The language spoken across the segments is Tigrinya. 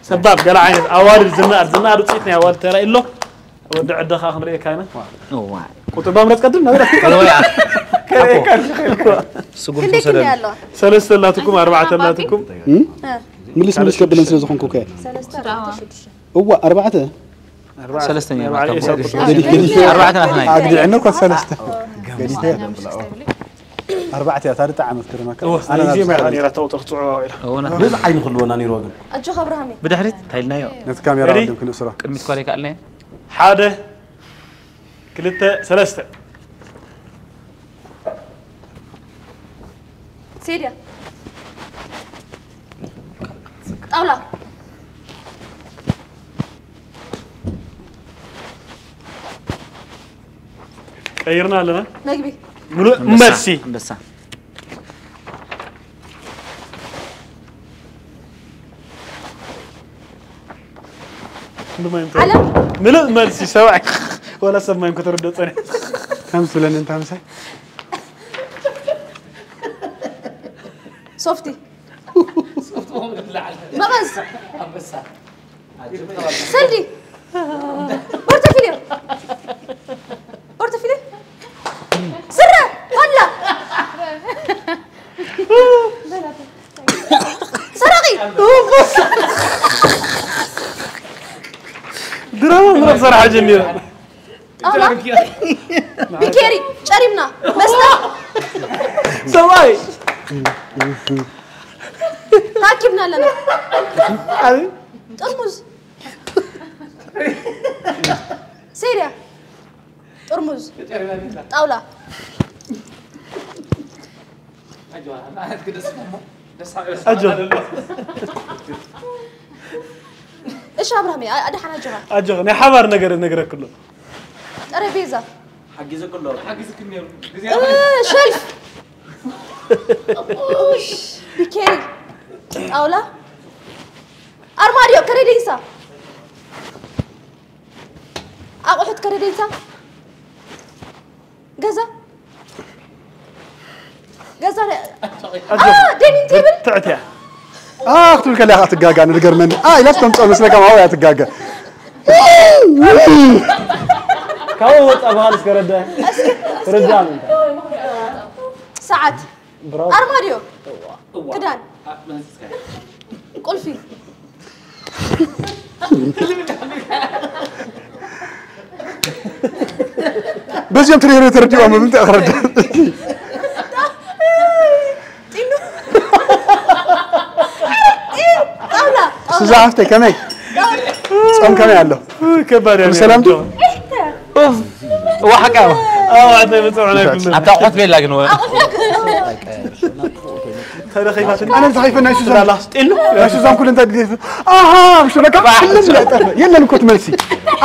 ሰባብ ገለ ዓይነት ኣዋልድ ዝነኣድ ዝነኣድ ውፅኢት ናይ ኣዋልድ ተራእዩ ኣሎ። ወዲ ዕደ ከዓ ክንርእየካ ኢና። እዋ ቁጥባ ምረፅ ቀድም ነገር እዋ ስጉምቲ ክንደይ ሰደድ ክንደይ ኣለዋ? ሰለስተ ኣላትኩም ኣርባዕተ ኣላትኩም። ምልስ ምልስ ከብለን ስለ ዝኾንኩ ከ ሰለስተ እዋ ኣርባዕተ ሰለስተኛ ኣርባዕተ ናት ሒሳብ ተንኮል። ቁጥሪ። ገዲፍ ገዲፍ ኣርባዕተ ናትና እዩ። ኣግዲዕኒ እኮ ሰለስተ ገዲፈ ኣርባዕተ እያ ታዲ ጣዕሚ ክትርመካ እዋ ናይ ዜማ ኢኻ ነይራ ተውጥር ትፅዕዋ ኢላ። እውና ብዙ ዓይኒ ክልወና ነይርዋ ግን ኣጆኻ ኣብርሃመይ። ብድሕሪት እንታይ ኢልናዮ? ነቲ ካሜራ Ready? ቅድም ክንእስሮ ቅድሚት ኮሪካ ኣለየ። ሓደ ክልተ ሰለስተ። ሴድያ ጣውላ ቀይርና ኣለና። መግቢ ምሉእ መልሲ። ኣንበሳ ክንዲ ማይ ምተ- ዓለም ምሉእ መልሲ ሰብኣይ ወላ ሰብ ማይ ከተረድኦ ፀኒሕ። ከምስ ብለኒ እንታ ምሳይ ሶፍቲ መቐስ ሰልዲ ፖርቶፊልዮ ፖርቶፊልዮ ስረ ፋላ ሰራቂ ድራማ ምረቕ ሰራሕ ጀሚረ። ጣውላ ቢኬሪ ጨሪምና መስተ ሰብኣይ ታኪብና ኣለና ጥርሙዝ ሴድያ ጥርሙዝ ጣውላ ኣጆ እሺ ኣብርሃም ኣድሓን ኣጆኻ ኣጆ ናይ ሓባር ነገር ነግረክሎ ጠረጴዛ ሓጊዝክሎ እ፣ ሸልፍ ቢኬሪ ጣውላ ኣርማድዮ ከረዴንሳ ኣቑሑት ከረዴንሳ ገዛ ገዛ ዳይኒንግ ቴብል ትዕትያ ክትብል ከለካ ትጋጋ ንድገርመኒ ኢላ ስተምፀ መስለካ ማወ እያ ትጋገ ካብኡ ወፃ ባህል እስከ ረዳ ርዳ ሰዓት ኣርማድዮ ክዳን ቁልፊ በዚኦም ትሪሮ ተረዲኦም ምንታይ ክረዳ ጢኑ ጣውላ ሱዛ ሃፍተይ ከመይ ፆም ከመይ ኣሎ ከባድ ሰላም ድዩ? እዋ ሓቃ ኣዋዕተ ብፅዑ ናይ ኩሉ ኣብታ ኣቑሑት ቤላ ግን ወ- ተረኺባትን ኣነ ዝሓይፈ ናይ ሱዛን ላስጢሉ ናይ ሱዛን ኩሉ እንታይ ድሌት ኣሃ ምሽ በቃ የለን እኮ ትመልሲ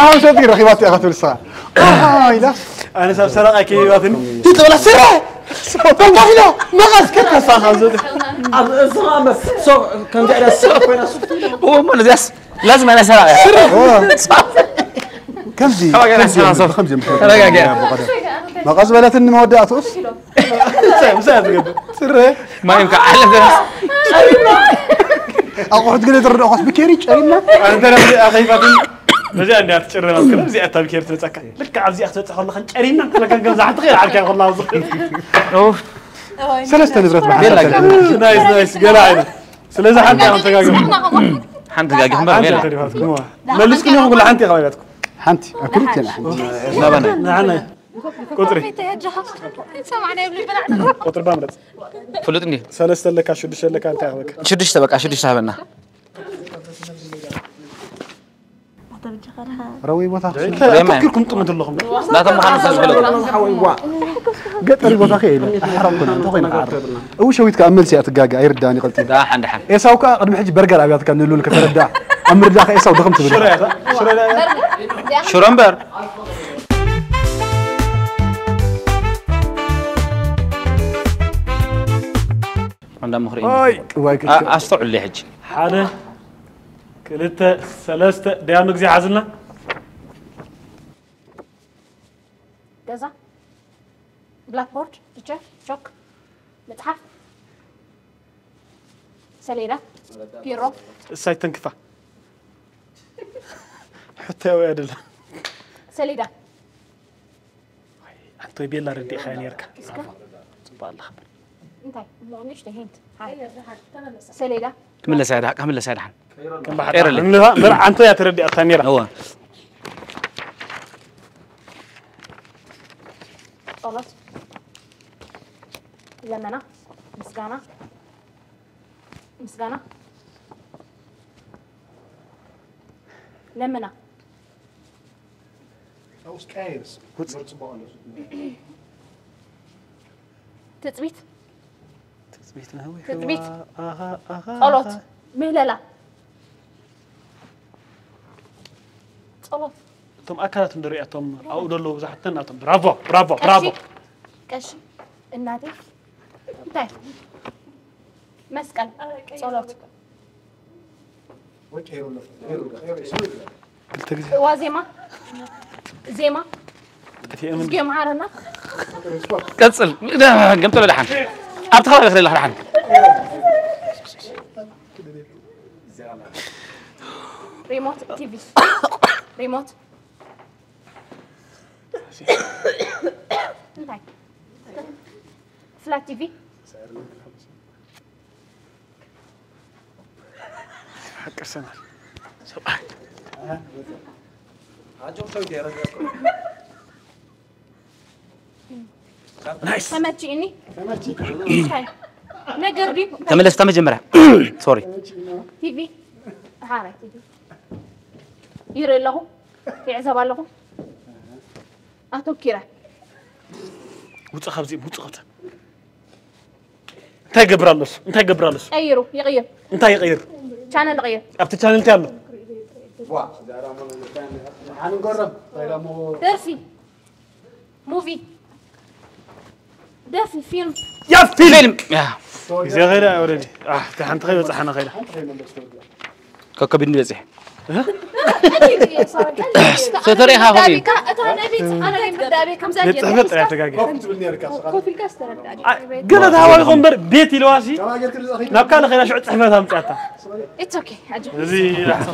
ኣሃ ሰብ ረኺባት እያ ክትብል ስኻ ኣሃ ኢላ ኣነ ሳብ ሰረቓ ከይባትን ትጥበላ ስረ በቃ ኢላ መቐስ ከሳኻ ዘ ኣብ እዝኻ መስ ሶ ከምዚ ዓይነት ሶ ኮይና ሱፍ እዎ እሞ ነዚያስ ላዝም ኣነ ሰራቕ እያ ከምዚ ተረጋጊ፣ ከምዚ ተረጋጊ። መቐስ በለትኒ መወዳእትኡስ ምሳይ ትገብር ስረ ማይም ከዓ ዓለም ደረስ ኣቑሑት ግን የተረዳእኳስ ብኬሪ ጨሪምና ኣንተ ነዚ ኣኸይፋትን ነዚኣ እንዲያ ትጭረና ክለ እዚኣ እታ ብኬር ትመፀካ ልክዕ ኣብዚኣ ክትበፅሕ ከለኻን ጨሪምና ክለካ ገዛ ሓንቲ ኸይር ዓርኪያ ከላ ኣብዚ ሰለስተ ንብረት ቤላ ብሓንሳብ ግን ናይስ ናይስ ገላ ዓይነት ስለዚ ሓንቲ ኣኸም ተጋግም ሓንቲ ጋጊ ክምበር ቤላ ተሪፋትኩም መሊስኩም ኢኹም ኩሉ ሓንቲ ከባቢያትኩም ሓንቲ ኣብ ክልቴና ሓንቲ ናባና ንዓና ቁጥሪ ቁጥሪ ባምረፅ ፍሉጥ እንዲ ሰለስተ ኣለካ ሽዱሽተ ኣለካ እንታይ ኣኽበካ ሽዱሽተ በቃ ሽዱሽተ ሃበና ረዊ ቦታ የማን ትክልኩም ጥሙት ኣለኹም ናቶም ምዃኑ ስለ ዝፈለጡ ገጠር ቦታ ከ ኢለ ኣሕራም ኮነ እንተ ኮይነ ዓር እው ሸዊት ከኣ መልሲ እያ ትጋጋ ኣይርዳኒ ቀልጢ ዳ ሓንድ ሓን ኤሳው ከኣ ቅድሚ ሕጂ በርገር ኣብያትካ ንሉል ከተረዳ ኣብ ምርዳእ ከ ኤሳው ድኽም ትብል ሽረ እያ ሽረ እያ ሽሮ እምበር እንዳ ምኽሪ ኦይ ዋይ ኣስተውዕል ሕጂ ሓደ ክልተ ሰለስተ ደያኑ ግዜ ሓዝልና ገዛ ብላክቦርድ ቲቸር ቾክ መፅሓፍ ሰሌዳ ቢሮ እሳይ ተንክፋ ሕቶ ያው አይደለም። ሰሌዳ። ኣንተ ቤላ ረዲእኻ ነርካ። ጽባህ ኣለኻ። እንታይ? እሞ ንእሽተይ ሂንት። ሃይ። ሰሌዳ። ክምለሳ ይዳ፣ ክምለሳ ይዳሓን። ከም ባሕር ኤረለ። እንልኻ፣ ምር ኣንተ ያ ተረዲኣታ ነራ። እወ። ጸሎት። ለመና። ምስጋና። ምስጋና። ለመና። ውስጥ ቀያይርስ መርጽ በኋላ ትጽቢት። ትጽቢት ነህዊ። ትጽቢት። ኣኻ ኣኻ። ጸሎት። ምህለላ። ጸሎት። እቶም ኣካላት እንደሪኣቶም ኣብኡ ደለዉ ብዙሓት ናቶም ብራቮ ብራቮ ብራቮ። ቀሺ። ቀሺ። እናቴ። እንታይ? መስቀል። ጸሎት። ክልተ ግዜ ዋዜማ። ዜማ። ጠፊኤ ምን እዝጊዮ መሓረና። ቀጽል። ገምጠሎ ደሓን። ኣብቲ ከባቢ ክደላ ደሓን። ሪሞት ቲቪ። ሪሞት። እንታይ? ፍላት ቲቪ። ሓቂ ሰማል ሰብኣይ ተመችእኒ። እንታይ? ነገር ድዩ? ተመለስ እታ መጀመርያ። ሶሪ። ቲቪ። ሓራይ ቲቪ። ይርኢ ኣለኹ። ይዕዘብ ኣለኹ። ኣተኪረ። ውጽእ ካብዚ ውጽእ ካብዚ እንታይ ገብር ኣሎስ እንታይ ገብር ኣሎስ ቀይሩ። ይቕይር። እንታይ ይቕይር ቻነል ይቕይር። ኣብቲ ቻነል እንታይ ኣሎ ሓንጎረም ወይ ደሞ ደርፊ። ሙቪ። ደርፊ። ፊልም። ያ ፊልም ፊልም። ያ። ግዜ ኸይዳ ኦልሬዲ ኣቲ ሓንቲ ኸይበፅሓና ኸይዳ ኮከብ እንዲ በፂሕ። ሰተሪኻ ኾኒ። እታ ነቢት ኣነ ምዳቤ ከምዛ ቤት ፅሕፈት እያ ተጋጊ ኮፍ ትብል ነርካ ኮፊልካ ዝተረዳእ ገለ ተሃዋዊኹ እምበር ቤት ኢለዋሲ ከማይ ጌርክ ዝኣኺ ናብ ካልእ ኸይዳ ሽዑ ፅሕፈት ኣምፅኣታ It's okay. ኣጆ። እዚ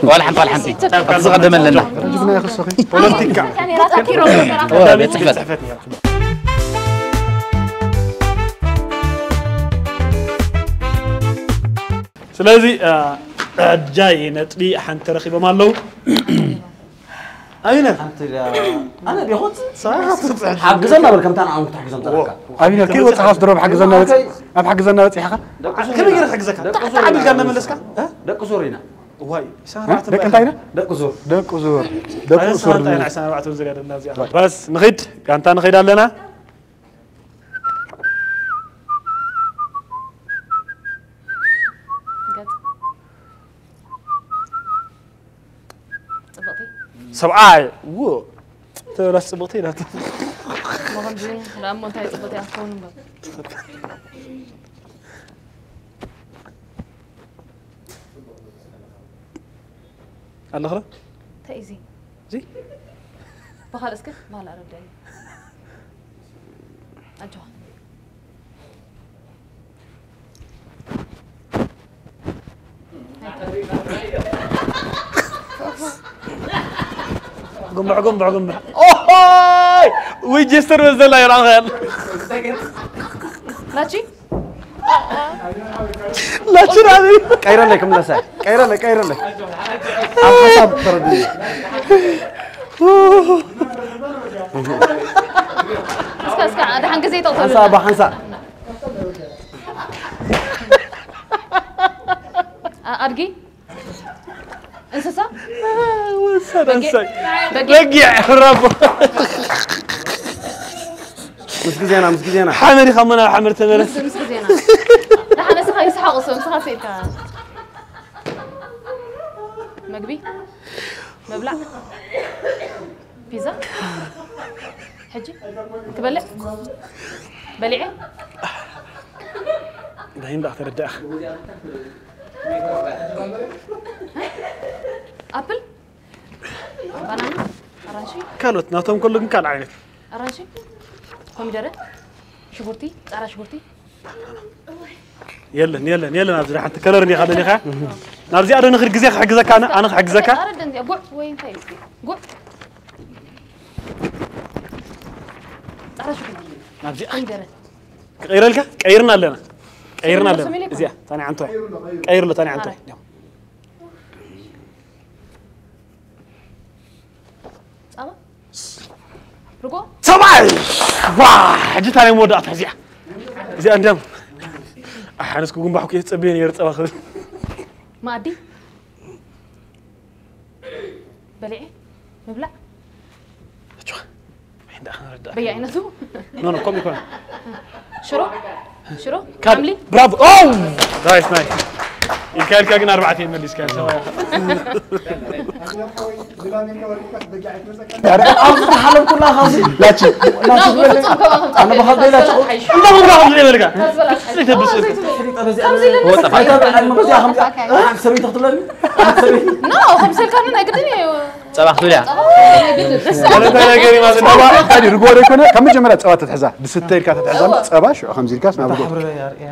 ዋላ ሓንቲ ዋላ ሓንቲ። It's okay. ኣብዚ ቀደም ኣለና። ጅግና ይኽሰኺ ፖለቲካ ካሜራ ተኪሮ ኦ፣ ቤት ጽሕፈት። ጽሕፈት ነይራ ስለዚ እ፣ ዕጃይ ነጥቢ ሓንቲ ረኺቦም ኣለዉ ኣይነ ሓንቲ ድያ ኣነ ዲኹት ሰዓት ትብፅሕ ሓግዘና በል ከምታ ንዓኹም ክትሕግዞም ዘለካ ኣቢነ ከይ ወፅኻ ስድሮ ኣብ ሓግዘና ወፅ ኣብ ሓግዘና ወፂኻ ደቂ ሱር ከመይ ኢና። ገይረ ክሕግዘካ ደቂ ሱር ተዓቢልካ ኢና። እናመለስካ እ? ደቂ ሱር ኢና ዋይ ደቂ እንታይ ኢና ደቂ ሱር ደቂ ዙር ደቂ ሱር ሰላምታ ኢና ዕስራን ኣርባዕተን ዙርያ ደና እዚኣ በስ ንኺድ ጋንታ ንኺድ ኣለና ገጽ። ጽብቕቲ። ሰብኣይ ው ተበላሽ ጽብቕቲ ኢላቶ መኸምዚ ደኣ እሞ እንታይ ጽብቕቲ ኣትኸውን እምበር። ኣለኽረ እንታይ እዩ እዚ? እዚ ብኻልእ እስከ ባህል ኣረዳእኒ። ኣጆኻ። ጉምብዕ ጉምብዕ ጉምብዕ ኦሆይ ወይ ጀስተር በዘላ ይረኣኸ ላቺ ላችን ኣበይ ቀይረለይ ክምለሰ ቀይረለይ ቀይረለይ ኣብ ሓሳብ ተረድእ እስከ እስከ ደሓን ግዜ ይጠቕሰሉ ሓንሳእ ብሓንሳእ ኣድጊ እንስሳ ወሰድ ኣንሳይ በጊዕ በጊዕ ራቦ ምስ ግዜና ምስ ግዜና ሓመድ ኢኻ መና ሓመድ ተመለስ ምስ ግዜና ደሓን እስኻ ይስሓቑ ሰው ንስኻ ስኢልካ መግቢ ምብላዕ ፒዛ ሕጂ ክበልዕ በሊዐ እንታይ እንዳ ተረዳእኻ ኣፕል ባናና ኣራንሺ ካልኦት ናቶም ከሎ ግን ካልእ ዓይነት ኣራንሺ ኮሚደረ ሽጉርቲ ፃራ ሽጉርቲ የለን የለን የለን ኣብዚ ሓንቲ ከለር እንዲኻ ደሊኻ ናብዚኣ ዶ ንኽድ ግዜ ክሕግዘካ ኣነ ኣነ ክሕግዘካ ኣረ ደንዚያ ጉዕ ወይ እንታይ እዩ ጉዕ ጻራ ሽጉርቲ ናብዚኣ ኮሚደረ ክቐይረልካ ቀይርና ኣለና ቀይርና ኣለና እዚኣ ታኒ ዓንቶ ቀይርሎ ታኒ ዓንቶ ጻባ ርጎ ሰብኣይ ዋ ሕጂ ታኒ መወዳእታ እዚኣ እዚኣ እንዲያም ኣሓንስ ክጉንባሕኩ እየ ዝጸበየ ነይረ ጸባ ክብል ማኣዲ በሊዐ ምብላዕ ኣችዋ እንዳ ክንርዳ በየአይነቱ ኖ ኖ ኮም ይኮን ሽሮ ሽሮ ካብ ሓምሊ ብራቮ ኦ ናይስ ናይስ ኢልካ ኢልካ ግን ኣርባዕተ ይመሊስካ ሰባ ኣብዚ ተሓለምኩላ ኻዚ ላቺ ላቺ ዝበለ ኣነ ብኸብደ ላቺ እንዳ ምንጋ ከም ዝለ በልካ ዘይተብስ ወጣ ሰበይቲ ክትብለኒ ሰበይቲ ኖ ከምሰልካ ናይ ግድን እዩ ጸባ ክትብል እያ ጸባ እንታይ ርጎ ዶ ይኮነ ካብ መጀመርያ ጸባ ተትሕዛ ድስተ ኢልካ ተትሕዛ ጸባ ሽዑ ከምዚ ኢልካስ ናብ ርጎ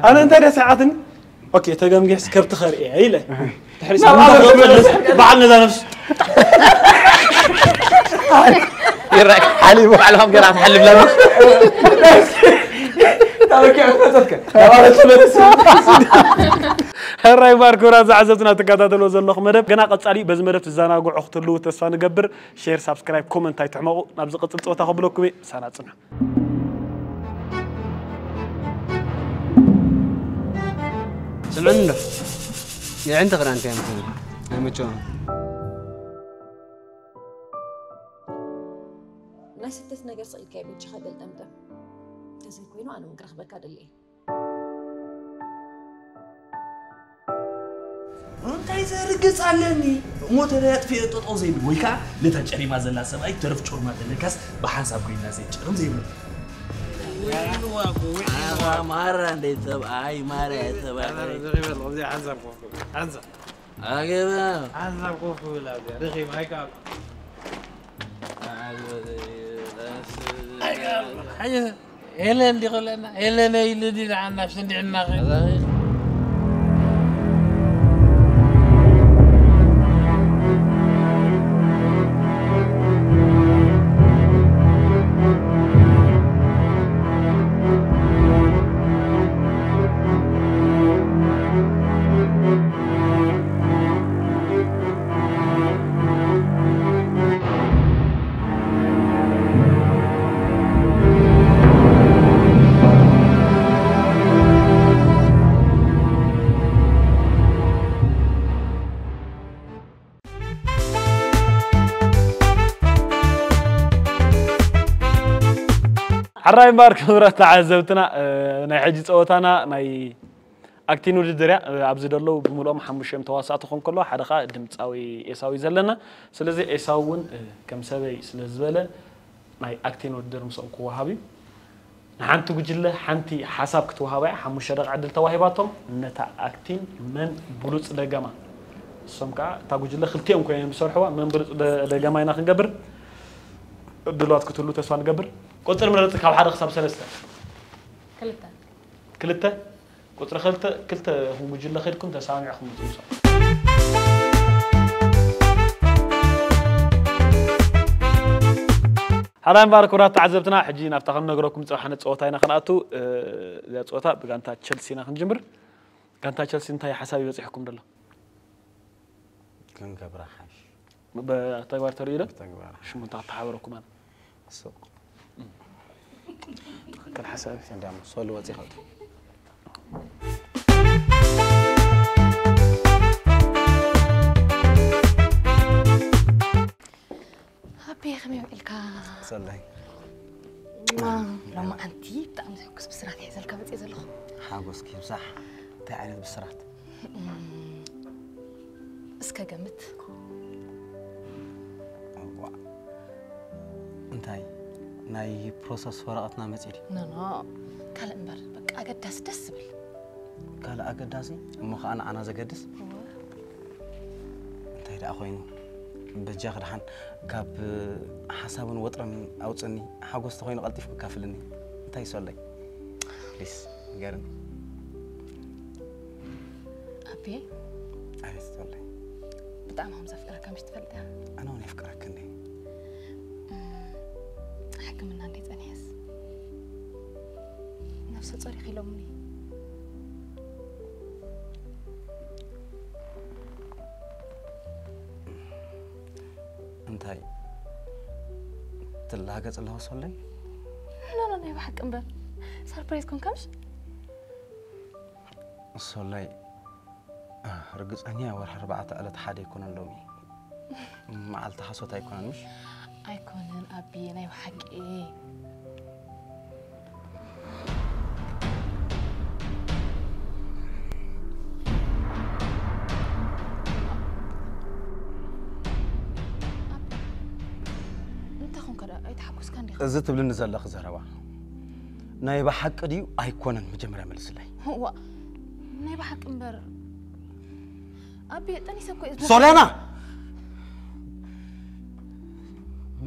ኣነ እንታይ ደስ ይዓትኒ ኦኬ ተገምጊሕስ ከብቲ ኸርእየ ኢለ ድሕሪ በዓል ነዛ ነፍሱ ይረኣይ ሓሊቡ ባዕልኹም ገና ትሓልብ ለምስ ሕራይ ባር ክብራት ዝዓዘብትና ትከታተልዎ ዘለኹም መደብ ገና ቀጻሊ በዚ መደብ ትዘናግዑ ክትህልዉ ተስፋ ንገብር ሼር ሳብስክራይብ ኮመንት ኣይትሕመቑ ናብ ዝቕጽል ፀወታ ከብለኩም እየ ምሳና ጽንሑ ስምዕኒ እንዶ የዕንቲ ክዳንተ የምትን ኣይመቸውን ናይ ስደት ነገር ስቕ ኢልካ በጃኻ ገልጠምጠም ተዘይኮይኑ ኣነ እውን ክረኽበካ ደሊ እየ እንታይ ዘርግጽ ኣለኒ ሞተር ኣጥፊኤ ጠጠው ዘይብል ወይ ከዓ ነታ ጨሪማ ዘላ ሰብኣይ ተረፍ ጮርማ ተለካስ ብሓንሳብ ኮይና ዘይጨርም ዘይብል ማራ እንደ ሰብኣይ ማራ ሰብኣይ ኣገበ ሄለን ዲኸለና ሄለነይ ኢሉ ድልዓና ስንዲዕና ሓራይ እምበኣር ክቡራት ተዓዘብትና ናይ ሕጂ ፀወታና ናይ ኣክቲን ውድድር እያ ኣብዚ ደለዉ ብምልኦም ሓሙሽተ እዮም ተዋሳእቲ ክኾን ከለዋ ሓደ ከዓ ድምፃዊ ኤሳው እዩ ዘለና ስለዚ ኤሳው እውን ከም ሰበይ ስለ ዝበለ ናይ ኣክቲን ውድድር ምስኦም ክወሃብ እዩ ንሓንቲ ጉጅለ ሓንቲ ሓሳብ ክትወሃባ እያ ሓሙሽተ ደቂ ዕድል ተዋሂባቶም ነታ ኣክቲን መን ብሉፅ ደገማ እሶም ከዓ እታ ጉጅለ ክልቲኦም ኮይኖም ዝሰርሕዋ መን ብሉፅ ደገማ ኢና ክንገብር ድሉዋት ክትህሉ ተስፋ ንገብር ቁፅሪ ምረፂ ካብ ሓደ ክሳብ ሰለስተ ክልተ ክልተ ቁፅሪ ክልተ ክልተ ኢኹም ጉጅለ ከድኩም ተሰማሚዕኹም ትምፅኡ ሓራይ እምበኣር ክቡራት ተዓዘብትና ሕጂ ናብታ ክንነግረኩም ዝፀባሕነ ፀወታ ኢና ክንኣቱ እዚኣ ፀወታ ብጋንታ ቸልሲ ኢና ክንጅምር ጋንታ ቸልሲ እንታይ ሓሳብ ይበፂሕኩም ደሎ ክንገብራ ሓሽ ብተግባር ተርእዩ ዶ ተግባር ሽሙ እንታይ ክተሓበረኩም ኣነ ሱቕ ትኽክል ሓሳብ እዩ እንዲያም ሶል ወፂ ኸውቲ ኣቤ ከመይ ውዒልካ ሰላይ ሎማዓንቲ ብጣዕሚ ዘሕጉስ ብስራት እየ ዘልካ መፅእ ዘለኹ ሓጎስኪ ይብዛሕ እንታይ ዓይነት ብስራት እስከ ገምት እዋ እንታይ ናይ ፕሮሰስ ወረቐትና መፂእ ድዩ ኖኖ ካልእ እምበር በቃ ኣገዳሲ ደስ ዝብል ካልእ ኣገዳሲ እሞ ከዓ ንዓና ዘገድስ እንታይ ደኣ ኮይኑ በጃ ክድሓን ካብ ሓሳብን ወጥረን ኣውፅኒ ሓጎስ ተኮይኑ ቀልጢፍ ክካፍልኒ እንታይ ይሰለይ ፕሊስ ገርም ኣቤ ኣቤት ሶለይ ብጣዕሚ ከም ዘፍቅረካ ምሽ ትፈልጥ እያ ኣነ እውን የፍቅረክኒ ሕክምና እንደ ጸኒሐስ ነፍሰ ጾር ኢኺ ኢሎምኒ እንታይ ትላገጽ ኣለኹ ሶለይ ኖኖ ናይ ብሓቂ እምበር ሰርፕራይዝ ኮንካምሽ ሶለይ ርግጸኛ ወርሒ ኣርባዕተ ዕለት ሓደ ኣይኮነን ሎሚ መዓልቲ ሓሶት ኣይኮነን ምሽ ኣይኮነን ኣቢ ናይ ብሓቂ እንታይ ኮንካ ደኣ ኣይተሓጎስካ እንዲኻ እዚ ትብልኒ ዘለኺ ዘረባ ናይ ብሓቂ ድዩ ኣይኮነን መጀመርያ መልስለይ ዋ ናይ ብሓቂ እምበር ኣቤ ጠኒሰ እኮ እየ ሶልያና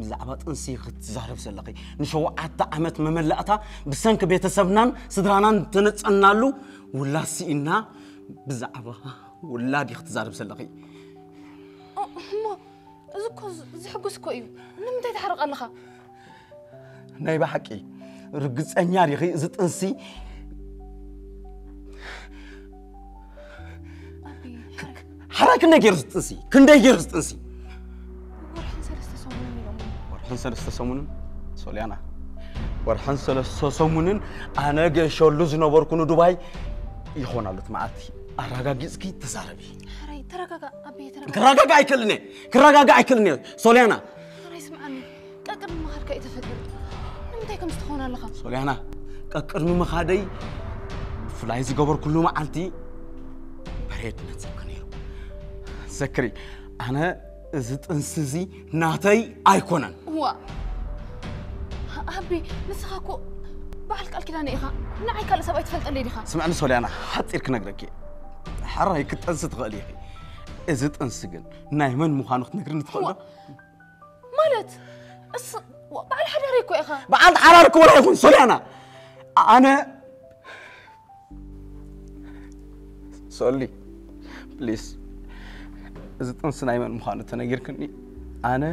ብዛዕባ ጥንሲ ክትዛረብ ዘለኺ ንሸውዓተ ዓመት መመላእታ ብሰንኪ ቤተሰብናን ስድራናን ተነፀናሉ ውላድ ስኢና ብዛዕባ ውላድ ክትዛረብ ዘለኺ እሞ እዚ እኮ ዝሕጉስ እኮ እዩ ንምንታይ ትሓርቕ ኣለኻ ናይ ብሓቂ ርግፀኛ ዲኺ እዚ ጥንሲ ሓራይ ክንደይ ገይሩ ዝጥንሲ ክንደይ ገይሩ ዝጥንሲ ወርሕን ሰለስተ ሰሙንን ኢሎሞ ወርሕን ሰለስተ ሰሙንን ሶልያና ወርሕን ሰለስተ ሰሙንን ኣነ ገሸሉ ዝነበርኩ ንዱባይ ይኾን ኣሎ እቲ መዓልቲ ኣረጋጊፅኪ ተዛረቢ ሓራይ ተረጋጋ ኣበየ ተረጋጋ ክረጋጋ ኣይክእልን እየ ክረጋጋ ኣይክእልን እየ ሶልያና ሓራይ ስምዓኒ ቀቅድሚ ምኻድካ እዩ ተፈጢሩ ንምንታይ ከም ዝተኾነ ኣለኻ ሶልያና ቀቅድሚ ምኻደይ ብፍላይ ዝገበርኩሉ መዓልቲ በሬድ ነንሰብከ ነይሩ ዘክሪ ኣነ እዚ ጥንሲ እዚ ናተይ ኣይኮነን እዋ ኣቢ ንስኻ እኮ በዓል ቃል ኪዳነ ኢኻ ንዓይ ካልእ ሰብኣይ ትፈልጠለይ ዲኻ ስምዕኒ ሶልያና ሓፂር ክነግረኪ ሓራይ ክትጠንሲ ትኽእል ኢኺ እዚ ጥንሲ ግን ናይ መን ምዃኑ ክትነግርኒ ትኽእል ዶ ማለት እስ በዓል ሓዳሪ እኮ ኢኻ በዓል ሓዳር ክበላ ይኹን ሶልያና ኣነ ሶሊ ፕሊስ እዚ ጥንሲ ናይ መን ምዃኑ ተነጊርክኒ ኣነ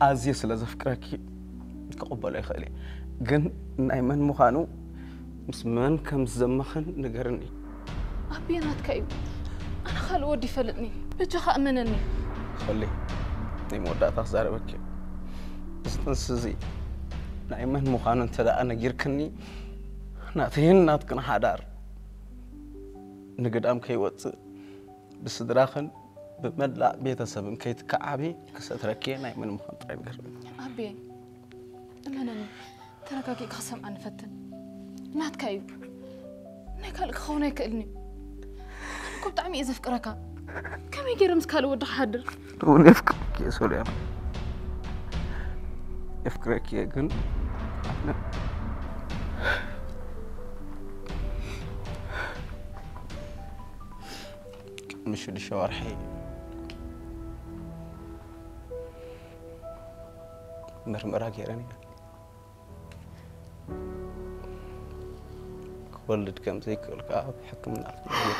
ኣዝየ ስለ ዘፍቅረኪ ክቕበሎ ይኽእል እየ ግን ናይ መን ምዃኑ ምስ መን ከም ዝዘመኽን ንገርኒ ኣቤ ናትካ እዩ ኣነ ካልእ ወዲ ይፈልጥኒ በጃኻ እመነኒ ሶሊ ናይ መወዳእታ ክዛረበኪ እዚ ጥንሲ እዚ ናይ መን ምዃኑ እንተ ደኣ ነጊርክኒ ናተይን ናትክን ሓዳር ንግዳም ከይወፅእ ብስድራኽን ብመላእ ቤተሰብን ከይትከዓቢ ክሰትረኪ ናይ መን ምዃን ጥራይ ንገርኒ ኣቤ እመነኒ ተረጋጊእካ ክሰምዓኒ ፈትን ናትካ እዩ ናይ ካልእ ክኸውን ኣይክእልን እዩ ኣነ እኮ ብጣዕሚ እየ ዘፍቅረካ ከመይ ገይረ ምስ ካልእ ወዲ ክሓድር እውን የፍቅረኪ እየ ሶልያና የፍቅረኪ እየ ግን ቅድሚ ሽዱሽተ ወርሒ ምርመራ ገይረ ነይረ ክወልድ ከም ዘይክእል ከዓ ኣብ ሕክምና ተነጊሩ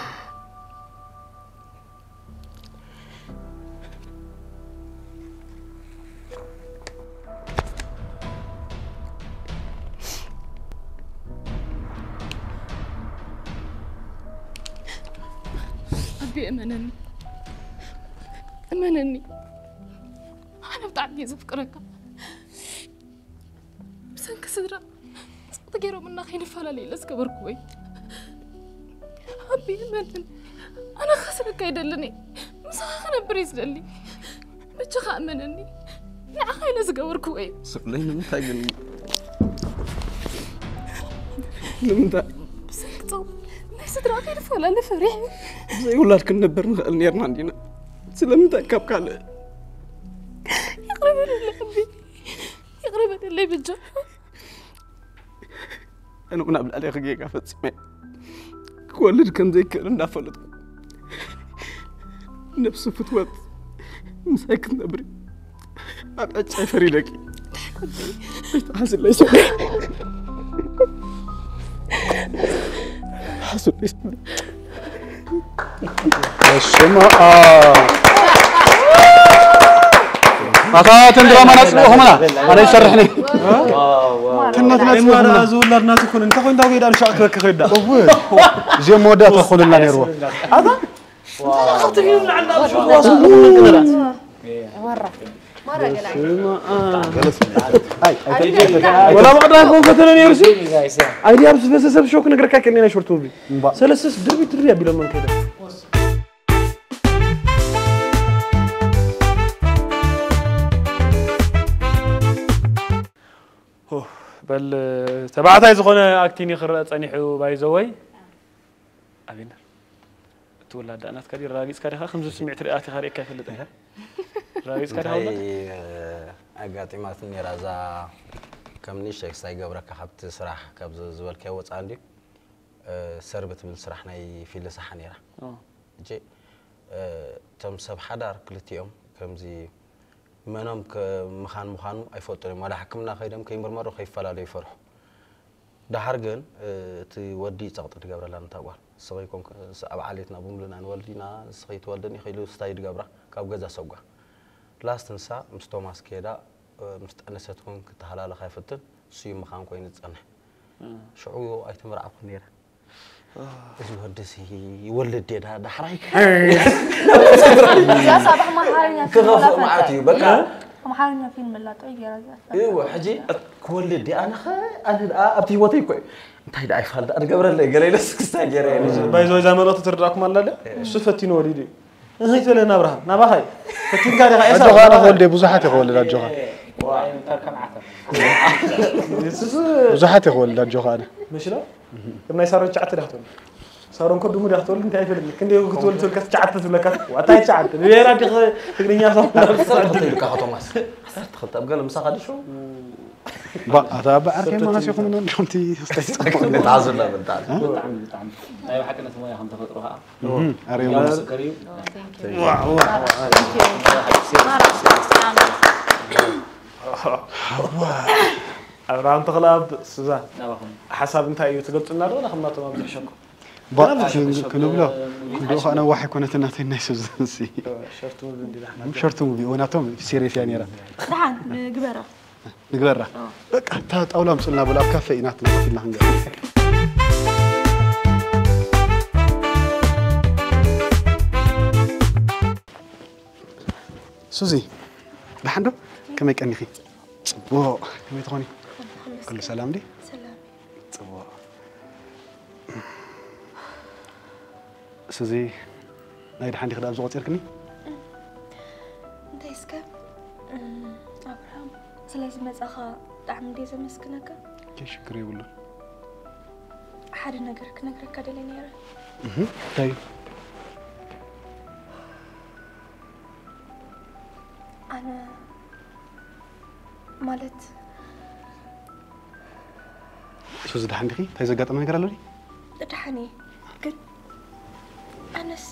ኣቢ እመነኒ እመነኒ ኣነ ብጣዕሚ እየ ዘፍቅረካ ብሰንኪ ስድራ ፅቕቲ ገይሮምና ከይንፈላለ ኢለ ዝገበርኩዎ እዩ ኣቢ እመነኒ ኣነ ክኸስረካ ኣይደልን እየ ምሳኻ ክነብር እየ ዝደሊ በጃኻ እመነኒ ንዓኻ ኢለ ዝገበርኩዎ እዩ ስቕለይ ንምንታይ ግን ንምንታይ ብሰንኪ ፀው ናይ ስድራ ከይንፈላለ ፈሪሕ ብዘይ ውላድ ክንነብር ንኽእል ነርና እንዲና ስለምንታይ ካብ ካልእ ይቕረ በለለይ ኣቢ ይቕረ በለለይ በጃ ኣነ እውን ኣብ ልዕሌኺ ጌጋ ፈፂመ ክወልድ ከም ዘይክእል እንዳፈለጥኩ ነብሲ ፍትወት ምሳይ ክትነብሪ ኣብ ዕጫይ ፈሪደኪ ኣይትሓዝለይ ሰብ ስማ ኣታ ተን ድራማ ናጽብኦ ኸመና ኣነ ይሰርሕኒ ተናትና ጽብኦ ኸመና ዝውላድ ናት ይኩን እንተ ኮይንታ ወይዳ ንሻቅ ክበክ ከይዳ እዚኦም መወዳእታ ክኾኑልና ነይርዎ ኣታ ወላ መቕዳ ከም ፈተነ ነይሩ ሲ ኣይዲ ኣብ ዝፈሰሰብ ሾክ ነግረካ ከኒ ናይ ሾርት ሙቪ ሰለስተስ ድርቢ ትርቢ ኣቢሎም መን ከይደ በል ተባዕታይ ዝኾነ ኣክቲን ይኽረአ ጸኒሑ ባይዘወይ ኣቤነር እቲ ወላዳ ናትካ ድዩ ረጋጊጽካ ዲኻ ከምዚ ስሚዕ ትርኢ ኣቲኻ ርኢካ ይፈልጥ ረጋጊጽካ ዲኻ እንታይ ወላዳ ኣጋጢማት ነራ እዛ ከም ንእሽተይ ክስታይ ገብረካ ካብቲ ስራሕ ካብ ዝበልካዮ ወፃ እንድዩ ሰርብ ትብል ስራሕ ናይ ፊልድ ሰሓ ነራ ሕጂ እቶም ሰብ ሓዳር ክልቲኦም ከምዚ መኖም ምኻን ምዃኑ ኣይፈልጡን እዮም ዋላ ሕክምና ከይዶም ከይምርመሩ ከይፈላለዩ ይፈርሑ ደሓር ግን እቲ ወዲ ጸቕጢ ትገብረላ ነታ ጓል ንስኺ ኮንክ ኣብ ዓሌትና ብምሉና ንወልድ ኢና ንስኺ ትወልድን ኢኺ ኢሉ ስታይ ድገብራ ካብ ገዛ ሰጓ ላስት ንሳ ምስ ቶማስ ከይዳ ምስ ጠነሰት ኮን ክተሃላለኻ ይፍትን እሱ እዩ ምኻን ኮይኑ ዝጸንሕ ሽዑ ኣይተመርዓኹ ነይረ እዚ ወድሲ ይወልድ ዳ ዳሕራይ ክኸፍእ መዓት እዩ በቃ ኣምሓርኛ ፊልም ኣላ ጥዑይ ገይራ እዚኣ እዎ ሕጂ ክወልድ ዲ ኣነ ኸ ኣነ ደኣ ኣብቲ ህይወተይ እኮ እዩ እንታይ ደኣ ይፋል ደኣ ትገብረለይ ገለ ኢለ ስክስታ ገይረ እየ ባይዞ እዛ መልእኽቲ ትርዳእኩም ኣላ ደ እሱ ፈቲኑ ወሊዱ እዩ እንታይ ትበለና ኣብርሃም ናባኻ እዩ ፈቲንካ ዲኻ ኤሳው ኣጆኻ ኣነ ክወልድ እየ ብዙሓት እየ ክወልድ ኣጆኻ ብዙሓት እየ ክወልድ ኣጆኻ ኣነ መሽላ ከም ናይ ሳሮን ቻዓት ዲኻ ትወልድ ሳሮን ኮ ድሙ ዲኻ ትወልድ እንታይ ይፈልጥ ክንደይ ክትወልድ ትወልድ ካስ ቻዓት ትብለካ ዋታይ ቻዓት ብሄራ ዲኻ ትግርኛ ሰው ዓሰርተ ክልተ ኢልካ ቶማስ ዓሰርተ ክልተ ኣብ ገለ ምሳኻ ድሾ ባ ኣታ በዓርከ መሃስ ይኹም ነው እንዲሁም ቲ ተዓዙላ በልታ ናይ ብሓቂ ነቲ ሞያ ከም ተፈጥሮ ከዓ ኣሬ ምስክር እዩ ኣብርሃም ተኽለኣብ ሱዛን ሓሳብ እንታይ እዩ ትገልፁና ዶ ንክምናቶም ኣብ ዝሕሸኩም ክንብሎ ክንድኡ ከዓ ነዋሕ ኣይኮነትን ናተይ ናይ ሱዛን ሲ ሸርቱ ሙቪ ናቶም ሲሪየስ እያ ነይራ ደሓን ግበራ ንግበራ በቃ እታ ጣውላ ምፅልና በሉ ኣብ ካፈ ኢና ትነጥፍ ኢልና ክንገ ሱዚ ደሓን ዶ ከመይ ቀኒኺ ፅቡቕ ከመይ ትኾኒ ኩሉ ሰላም ዲ ፅቡቕ ሱዚ ናይ ደሓን ዲኺ ደኣ ኣብዚ ቆፂርክኒ እንታይ እስከ ኣብርሃም ስለዚ መፃኻ ብጣዕሚ እንደ ዘመስግነካ ከይ ሽግር የብሉን ሓደ ነገር ክነግረካ ደለ ነይረ እንታይ ኣነ ማለት ሱዚ ደሓን ዲኺ እንታይ ዘጋጠመ ነገር ኣሎ ድዩ ደሓን እየ ግን ኣነስ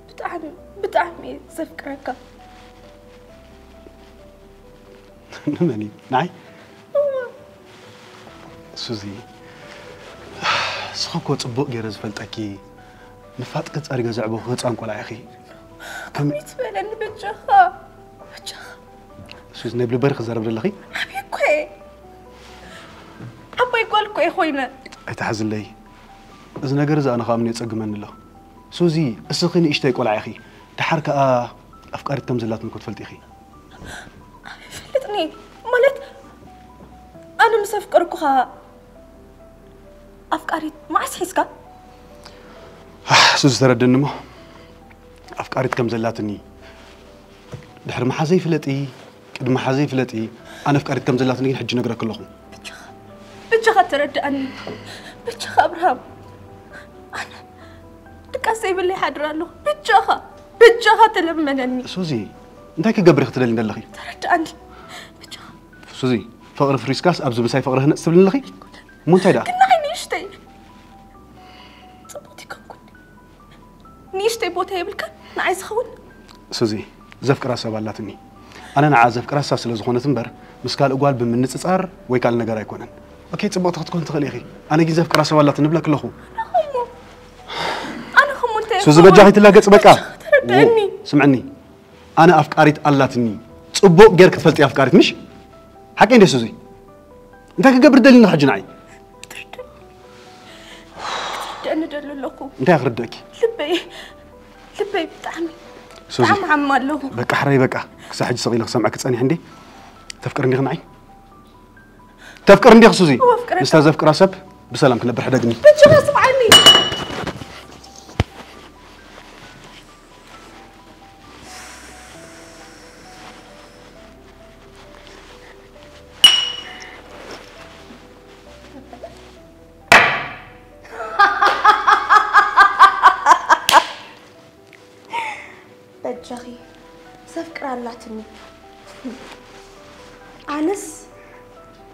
ብጣዕሚ ብጣዕሚ እየ ዘፍቅረካ ንመን እዩ ንዓይ ሱዚ እስኺ እኮ ፅቡቕ ገይረ ዝፈልጠኪ ንፋጥኪ ፀሪገ ዘዕበኹ ህፃን ቆልዓ ኢኺ ከመይ ትበለኒ በጃኻ በጃኻ ሱዚ ናይ ብልበሪ ክዛረብ ዘለኺ ዓብየ እኮ እየ ዓባይ ጓል እኮ እየ ኮይነ ኣይትሓዝለይ እዚ ነገር እዚ ኣነ ከዓ ምን የፀግመኒ ኣሎ ሱዚ እስኺ ንእሽተይ ቆልዓ ኢኺ ደሓር ከዓ ኣፍቃሪት ከም ዘላትኒ እኮ ትፈልጢ ኢኺ ኣይፈልጥኒ ማለት ኣነ ምስ ኣፍቀርኩኻ ኣፍቃሪት መዓስ ሒዝካ እሱ ዝተረደኒ እሞ ኣፍቃሪት ከም ዘላትኒ ድሕሪ መሓዘይ ፍለጢ ቅድሚ መሓዘይ ፍለጢ ኣነ ኣፍቃሪት ከም ዘላትኒ ግን ሕጂ ነግረክ ኣለኹ ብጃኻ ተረድኣኒ ብጃኻ ኣብርሃም ኣነ ድቃስ ዘይብለይ ሓድር ኣለኹ ብጃኻ ብጃኻ ተለመነኒ ሱዚ እንታይ ክገብር ክትደሊ ዘለኺ ተረድኣኒ ብጃኻ ሱዚ ፍቕሪ ፍሪስካስ ኣብዚ ምሳይ ፍቕሪ ህነፅ ትብልኒ ኣለኺ እሞ እንታይ ደኣ ግን ንዓይ ንእሽተይ ፅቡቅ ይከንኩን ንእሽተይ ቦታ የብልካ ንዓይ ዝኸውን ሱዚ ዘፍቅራ ሰብ ኣላትኒ ኣነ ንዓ ዘፍቅራ እሳ ስለ ዝኾነት እምበር፣ ምስ ካልእ ጓል ብምንጽጻር ወይ ካልእ ነገር ኣይኮነን። ኦኬ፣ ጽብቕቲ ክትኮን ትኽእል ኢኺ። ኣነ ግን ዘፍቅራ ሰብ ኣላትኒ እብለኪ ኣለኹ። ኣነ ኸሞ እንታይ ሱዚ በጃኺ ትላገጽ በቃ። ተረድእኒ። ስምዕኒ። ኣነ ኣፍቃሪት ኣላትኒ። ጽቡቕ ጌርኪ ትፈልጢ ኣፍቃሪት ምሽ? ሓቀይ እንደ ሱዚ። እንታይ ክገብር ደሊና ሕጂ ንዓይ? ደኒ ደሎ ኣለኹ። እንታይ ክርደእኪ? ልበይ ልበይ ብጣዕሚ ሱዚ። ብጣዕሚ ዓማ ኣለኹ። በቃ ሕራይ በቃ። ክሳብ ሕጂ ሰቕ ኢለ ክሰምዐኪ ጸኒሕ እንዴ? ተፍቅር እንዲኺ ንዓይ? ተፍቅር እንዲኺ ሱዚ? እወ፣ ኣፍቅረካ። ምስታ ዘፍቅራ ሰብ ብሰላም ክነብር ሕደግኒ። በጃኻ ስምዓኒ። በጃኺ ዘፍቅራ ኣላትኒ። ኣነስ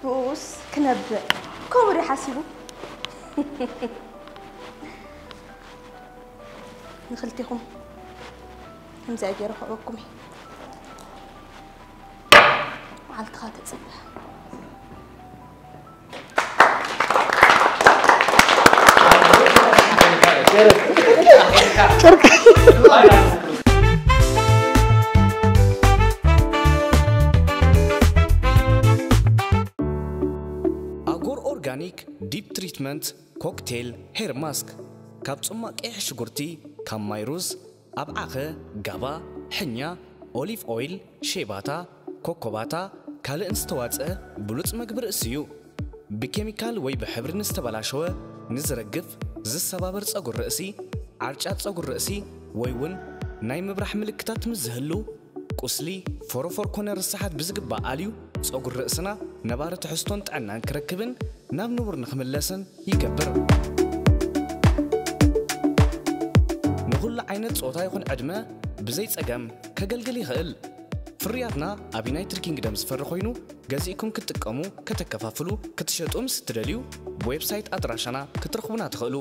ብኡስ ክነብዕ ከምኡ ድዩ ሓሲቡ? ንኽልቲኹም ከምዚኣ ገይረ ክዕበኩም እየ። መዓልትኻ ተፅበ። ኣጎር ኦርጋኒክ ዲፕ ትሪትመንት ኮክቴል ሄር ማስክ፣ ካብ ጽማቕ ቀይሕ ሽጉርቲ፣ ካብ ማይ ሩዝ፣ ኣብዓኸ፣ ጋባ፣ ሕኛ፣ ኦሊቭ ኦይል፣ ሼባታ፣ ኮኮባታ፣ ካልእን ዝተዋጽአ ብሉጽ መግቢ ርእሲ እዩ። ብኬሚካል ወይ ብሕብሪ ንዝተበላሸወ፣ ንዝረግፍ፣ ዝሰባበር ጸጉሪ ርእሲ፣ ዓርጫት ጸጉሪ ርእሲ ወይ እውን ናይ ምብራሕ ምልክታት ምስ ዝህሉ፣ ቁስሊ፣ ፎሮፎር ኮነ ርስሓት ብዝግባእ ኣልዩ፣ ጸጉሪ ርእስና ነባሪ ትሕዝቶን ጥዕናን ክረክብን ናብ ንቡር ንኽምለስን ይገብር። ንኹሉ ዓይነት ጾታ ይኹን ዕድመ ብዘይ ጸገም ከገልግል ይኽእል። ፍርያትና ኣብ ዩናይትድ ኪንግደም ዝፈሪ ኮይኑ፣ ገዚእኩም ክትጥቀሙ፣ ከተከፋፍሉ፣ ክትሸጡ ምስ እትደልዩ፣ ብዌብሳይት ኣድራሻና ክትረኽቡና ትኽእሉ።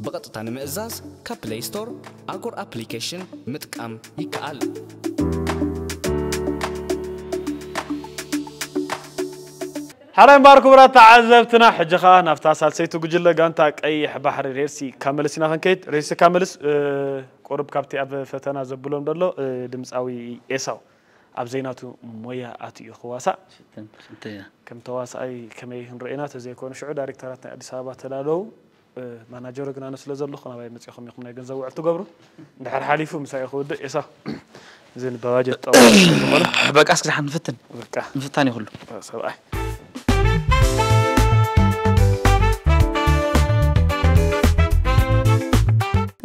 ብቐጥታ ንምእዛዝ ካብ ፕለይ ስቶር ኣጎር ኣፕሊኬሽን ምጥቃም ይከኣል። ሓራይ እምበኣር ክቡራት ተዓዘብትና፣ ሕጂ ኸኣ ናብታ ሳልሰይቲ ጉጅለ ጋንታ ቀይሕ ባሕሪ ሬድሲ ካመልስ ኢና ክንከይድ። ሬድሲ ካመልስ፣ እ፣ ቁሩብ ካብቲ ኣብ ፈተና ዘብሎም ዘሎ፣ እ፣ ድምጻዊ ኤሳው ኣብ ዘይናቱ ሞያ ኣትዩ ክዋሳእ። ከም ተዋሳኣይ ከመይ ክንርእየና ተዘይኮነ ሽዑ ዳይሬክተራት ናይ ኣዲስ ኣበባ ተዳለዉ። እ፣ ማናጀሩ ግን ኣነ ስለ ዘለኹ ናባይ መጺኹም ኢኹም ናይ ገንዘብ ውዕል ትገብሩ። እንድሕር ሓሊፉ ምሳይ ክውድእ ኤሳው። እዚ ንበባጀት ጠቕላላ ዝኾነ። በቃ እስኪ ደሓን ንፍትን። በቃ። ምፍታን ይኹሉ። ሰብኣይ።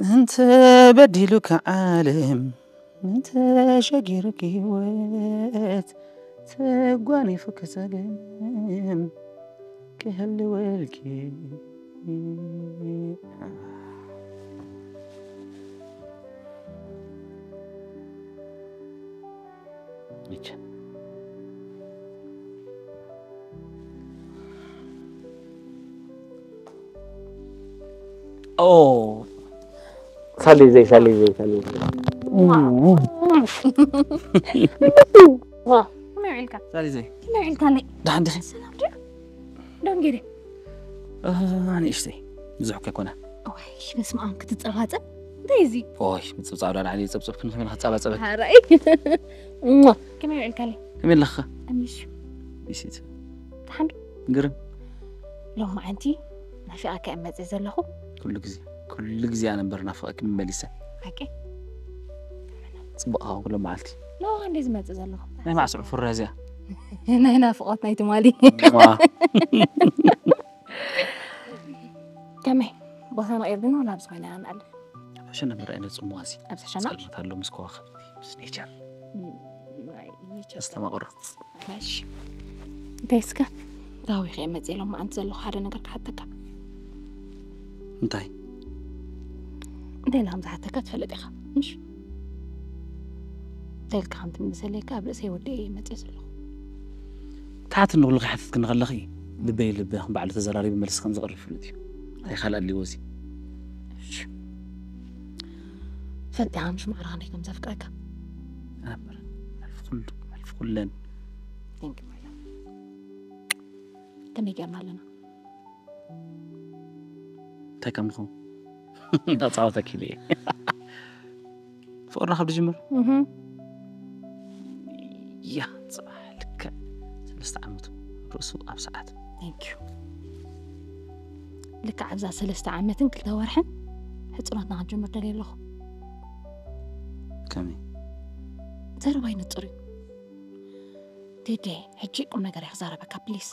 እንተ በዲሉካ ዓለም፣ እንተ ሸጊሩካ ህይወት፣ ተጓኒፉካ ጸገም ክህልወልኪ። ይቻ። ኦ። ሳሊ ዘይ፣ ሳሊ ዘይ፣ ሳሊ ዘይ። ከመይ ውዒልካ? ሳሊ ዘይ። ከመይ ውዒልካለይ? ደሓን ዲኺ? ሰላም ድዩ? ደንጊረ። እ፣ ንእሽተይ። ብዙሕ ከይኮነ። ዋይ፣ በስመ ኣብ ክትጸባጸብ? እንታይ እዚ? ኦይ፣ ምጽብጻብ ዳ ላዕሊ ጸብጸብ ክንኽብል ክጻባጸበ። ሓራይ። እሞ፣ ከመይ ውዒልካለይ? ከመይ ኣለኻ? ኣሚሽ። ቢሲት። ደሓን ዶ? ግርም። ሎማዓንቲ ናፊቐካ እየ መጽእ ዘለኹ። ኩሉ ግዜ፣ ኩሉ ግዜ ኣነ እምበር ናፍቐኪ መመሊሰ። ሓቂ? ጽቡቕ ኸዓ ኩሎም መዓልቲ። ሎ፣ እንዴ ዝመጽእ ዘለኹ? ናይ ማዕስዑ ፍረ እዚኣ። ናይ ናፍቖት ናይ ትማሊ። ዋ። ከመይ? ቦታ መቒር ግን ዋላ ኣብዚ ኮይና ንኣልፍ። ኣብ ሕሸና ምርኣይ ነጽምዋ እዚ። ኣብዚ ሕሸና? ጸልማት ኣሎ ምስ ከዋኽብቲ፣ ምስ ኔቸር። እም፣ ናይ ኔቸር ኣስተማቕሮ። እሺ። እንታይ እስከ? ታዊኸ እየ መጽእ ሎማዓንቲ ዘለኹ ሓደ ነገር ክሓተካ። እንታይ? እንታይ ኢለ ከም ዝሓተካ ትፈልጥ ኢኻ፣ ምሽ? እንታይ ኢልካ ከም ትምልሰለይ ከኣ ኣብ ርእሰይ ወዲኤ እየ መጽእ ዘለኹ። ትሓት ንኹሉ ከይሓተትክኒ ከለኺ ልበይ ልበ ከም ባዕሉ ተዘራሪቡ መልሲ ከም ዘቕርብ ፍሉጥ እዩ። እንታይ ካልእ ኣድልይዎ እዚ? እሺ። ፈቲኻ ምሽ ማዕረ ክንደይ ከም ዘፍቅረካ? ኣነበር፣ መልፊ ኩሉ፣ መልፊ ኩለን Thank you my love። ከመይ ጌርና ኣለና? እንታይ ከም ንኸውን ኣፃወተኪ ኢየ። ፍቕርና ካብ ዝጅምር እህ ያ ፅባሕ ልክዕ ሰለስተ ዓመቱ ርእሱ ኣብ ሰዓት Thank you። ልክዕ ኣብዛ ሰለስተ ዓመትን ክልተ ወርሕን ሕፅኖትና ክንጅምር ደልየ ኣለኹ። ከመይ ዘረባይ ንፁር እዩ። ቴዲ፣ ሕጂ ቁም ነገር እየ ክዛረበካ ፕሊስ።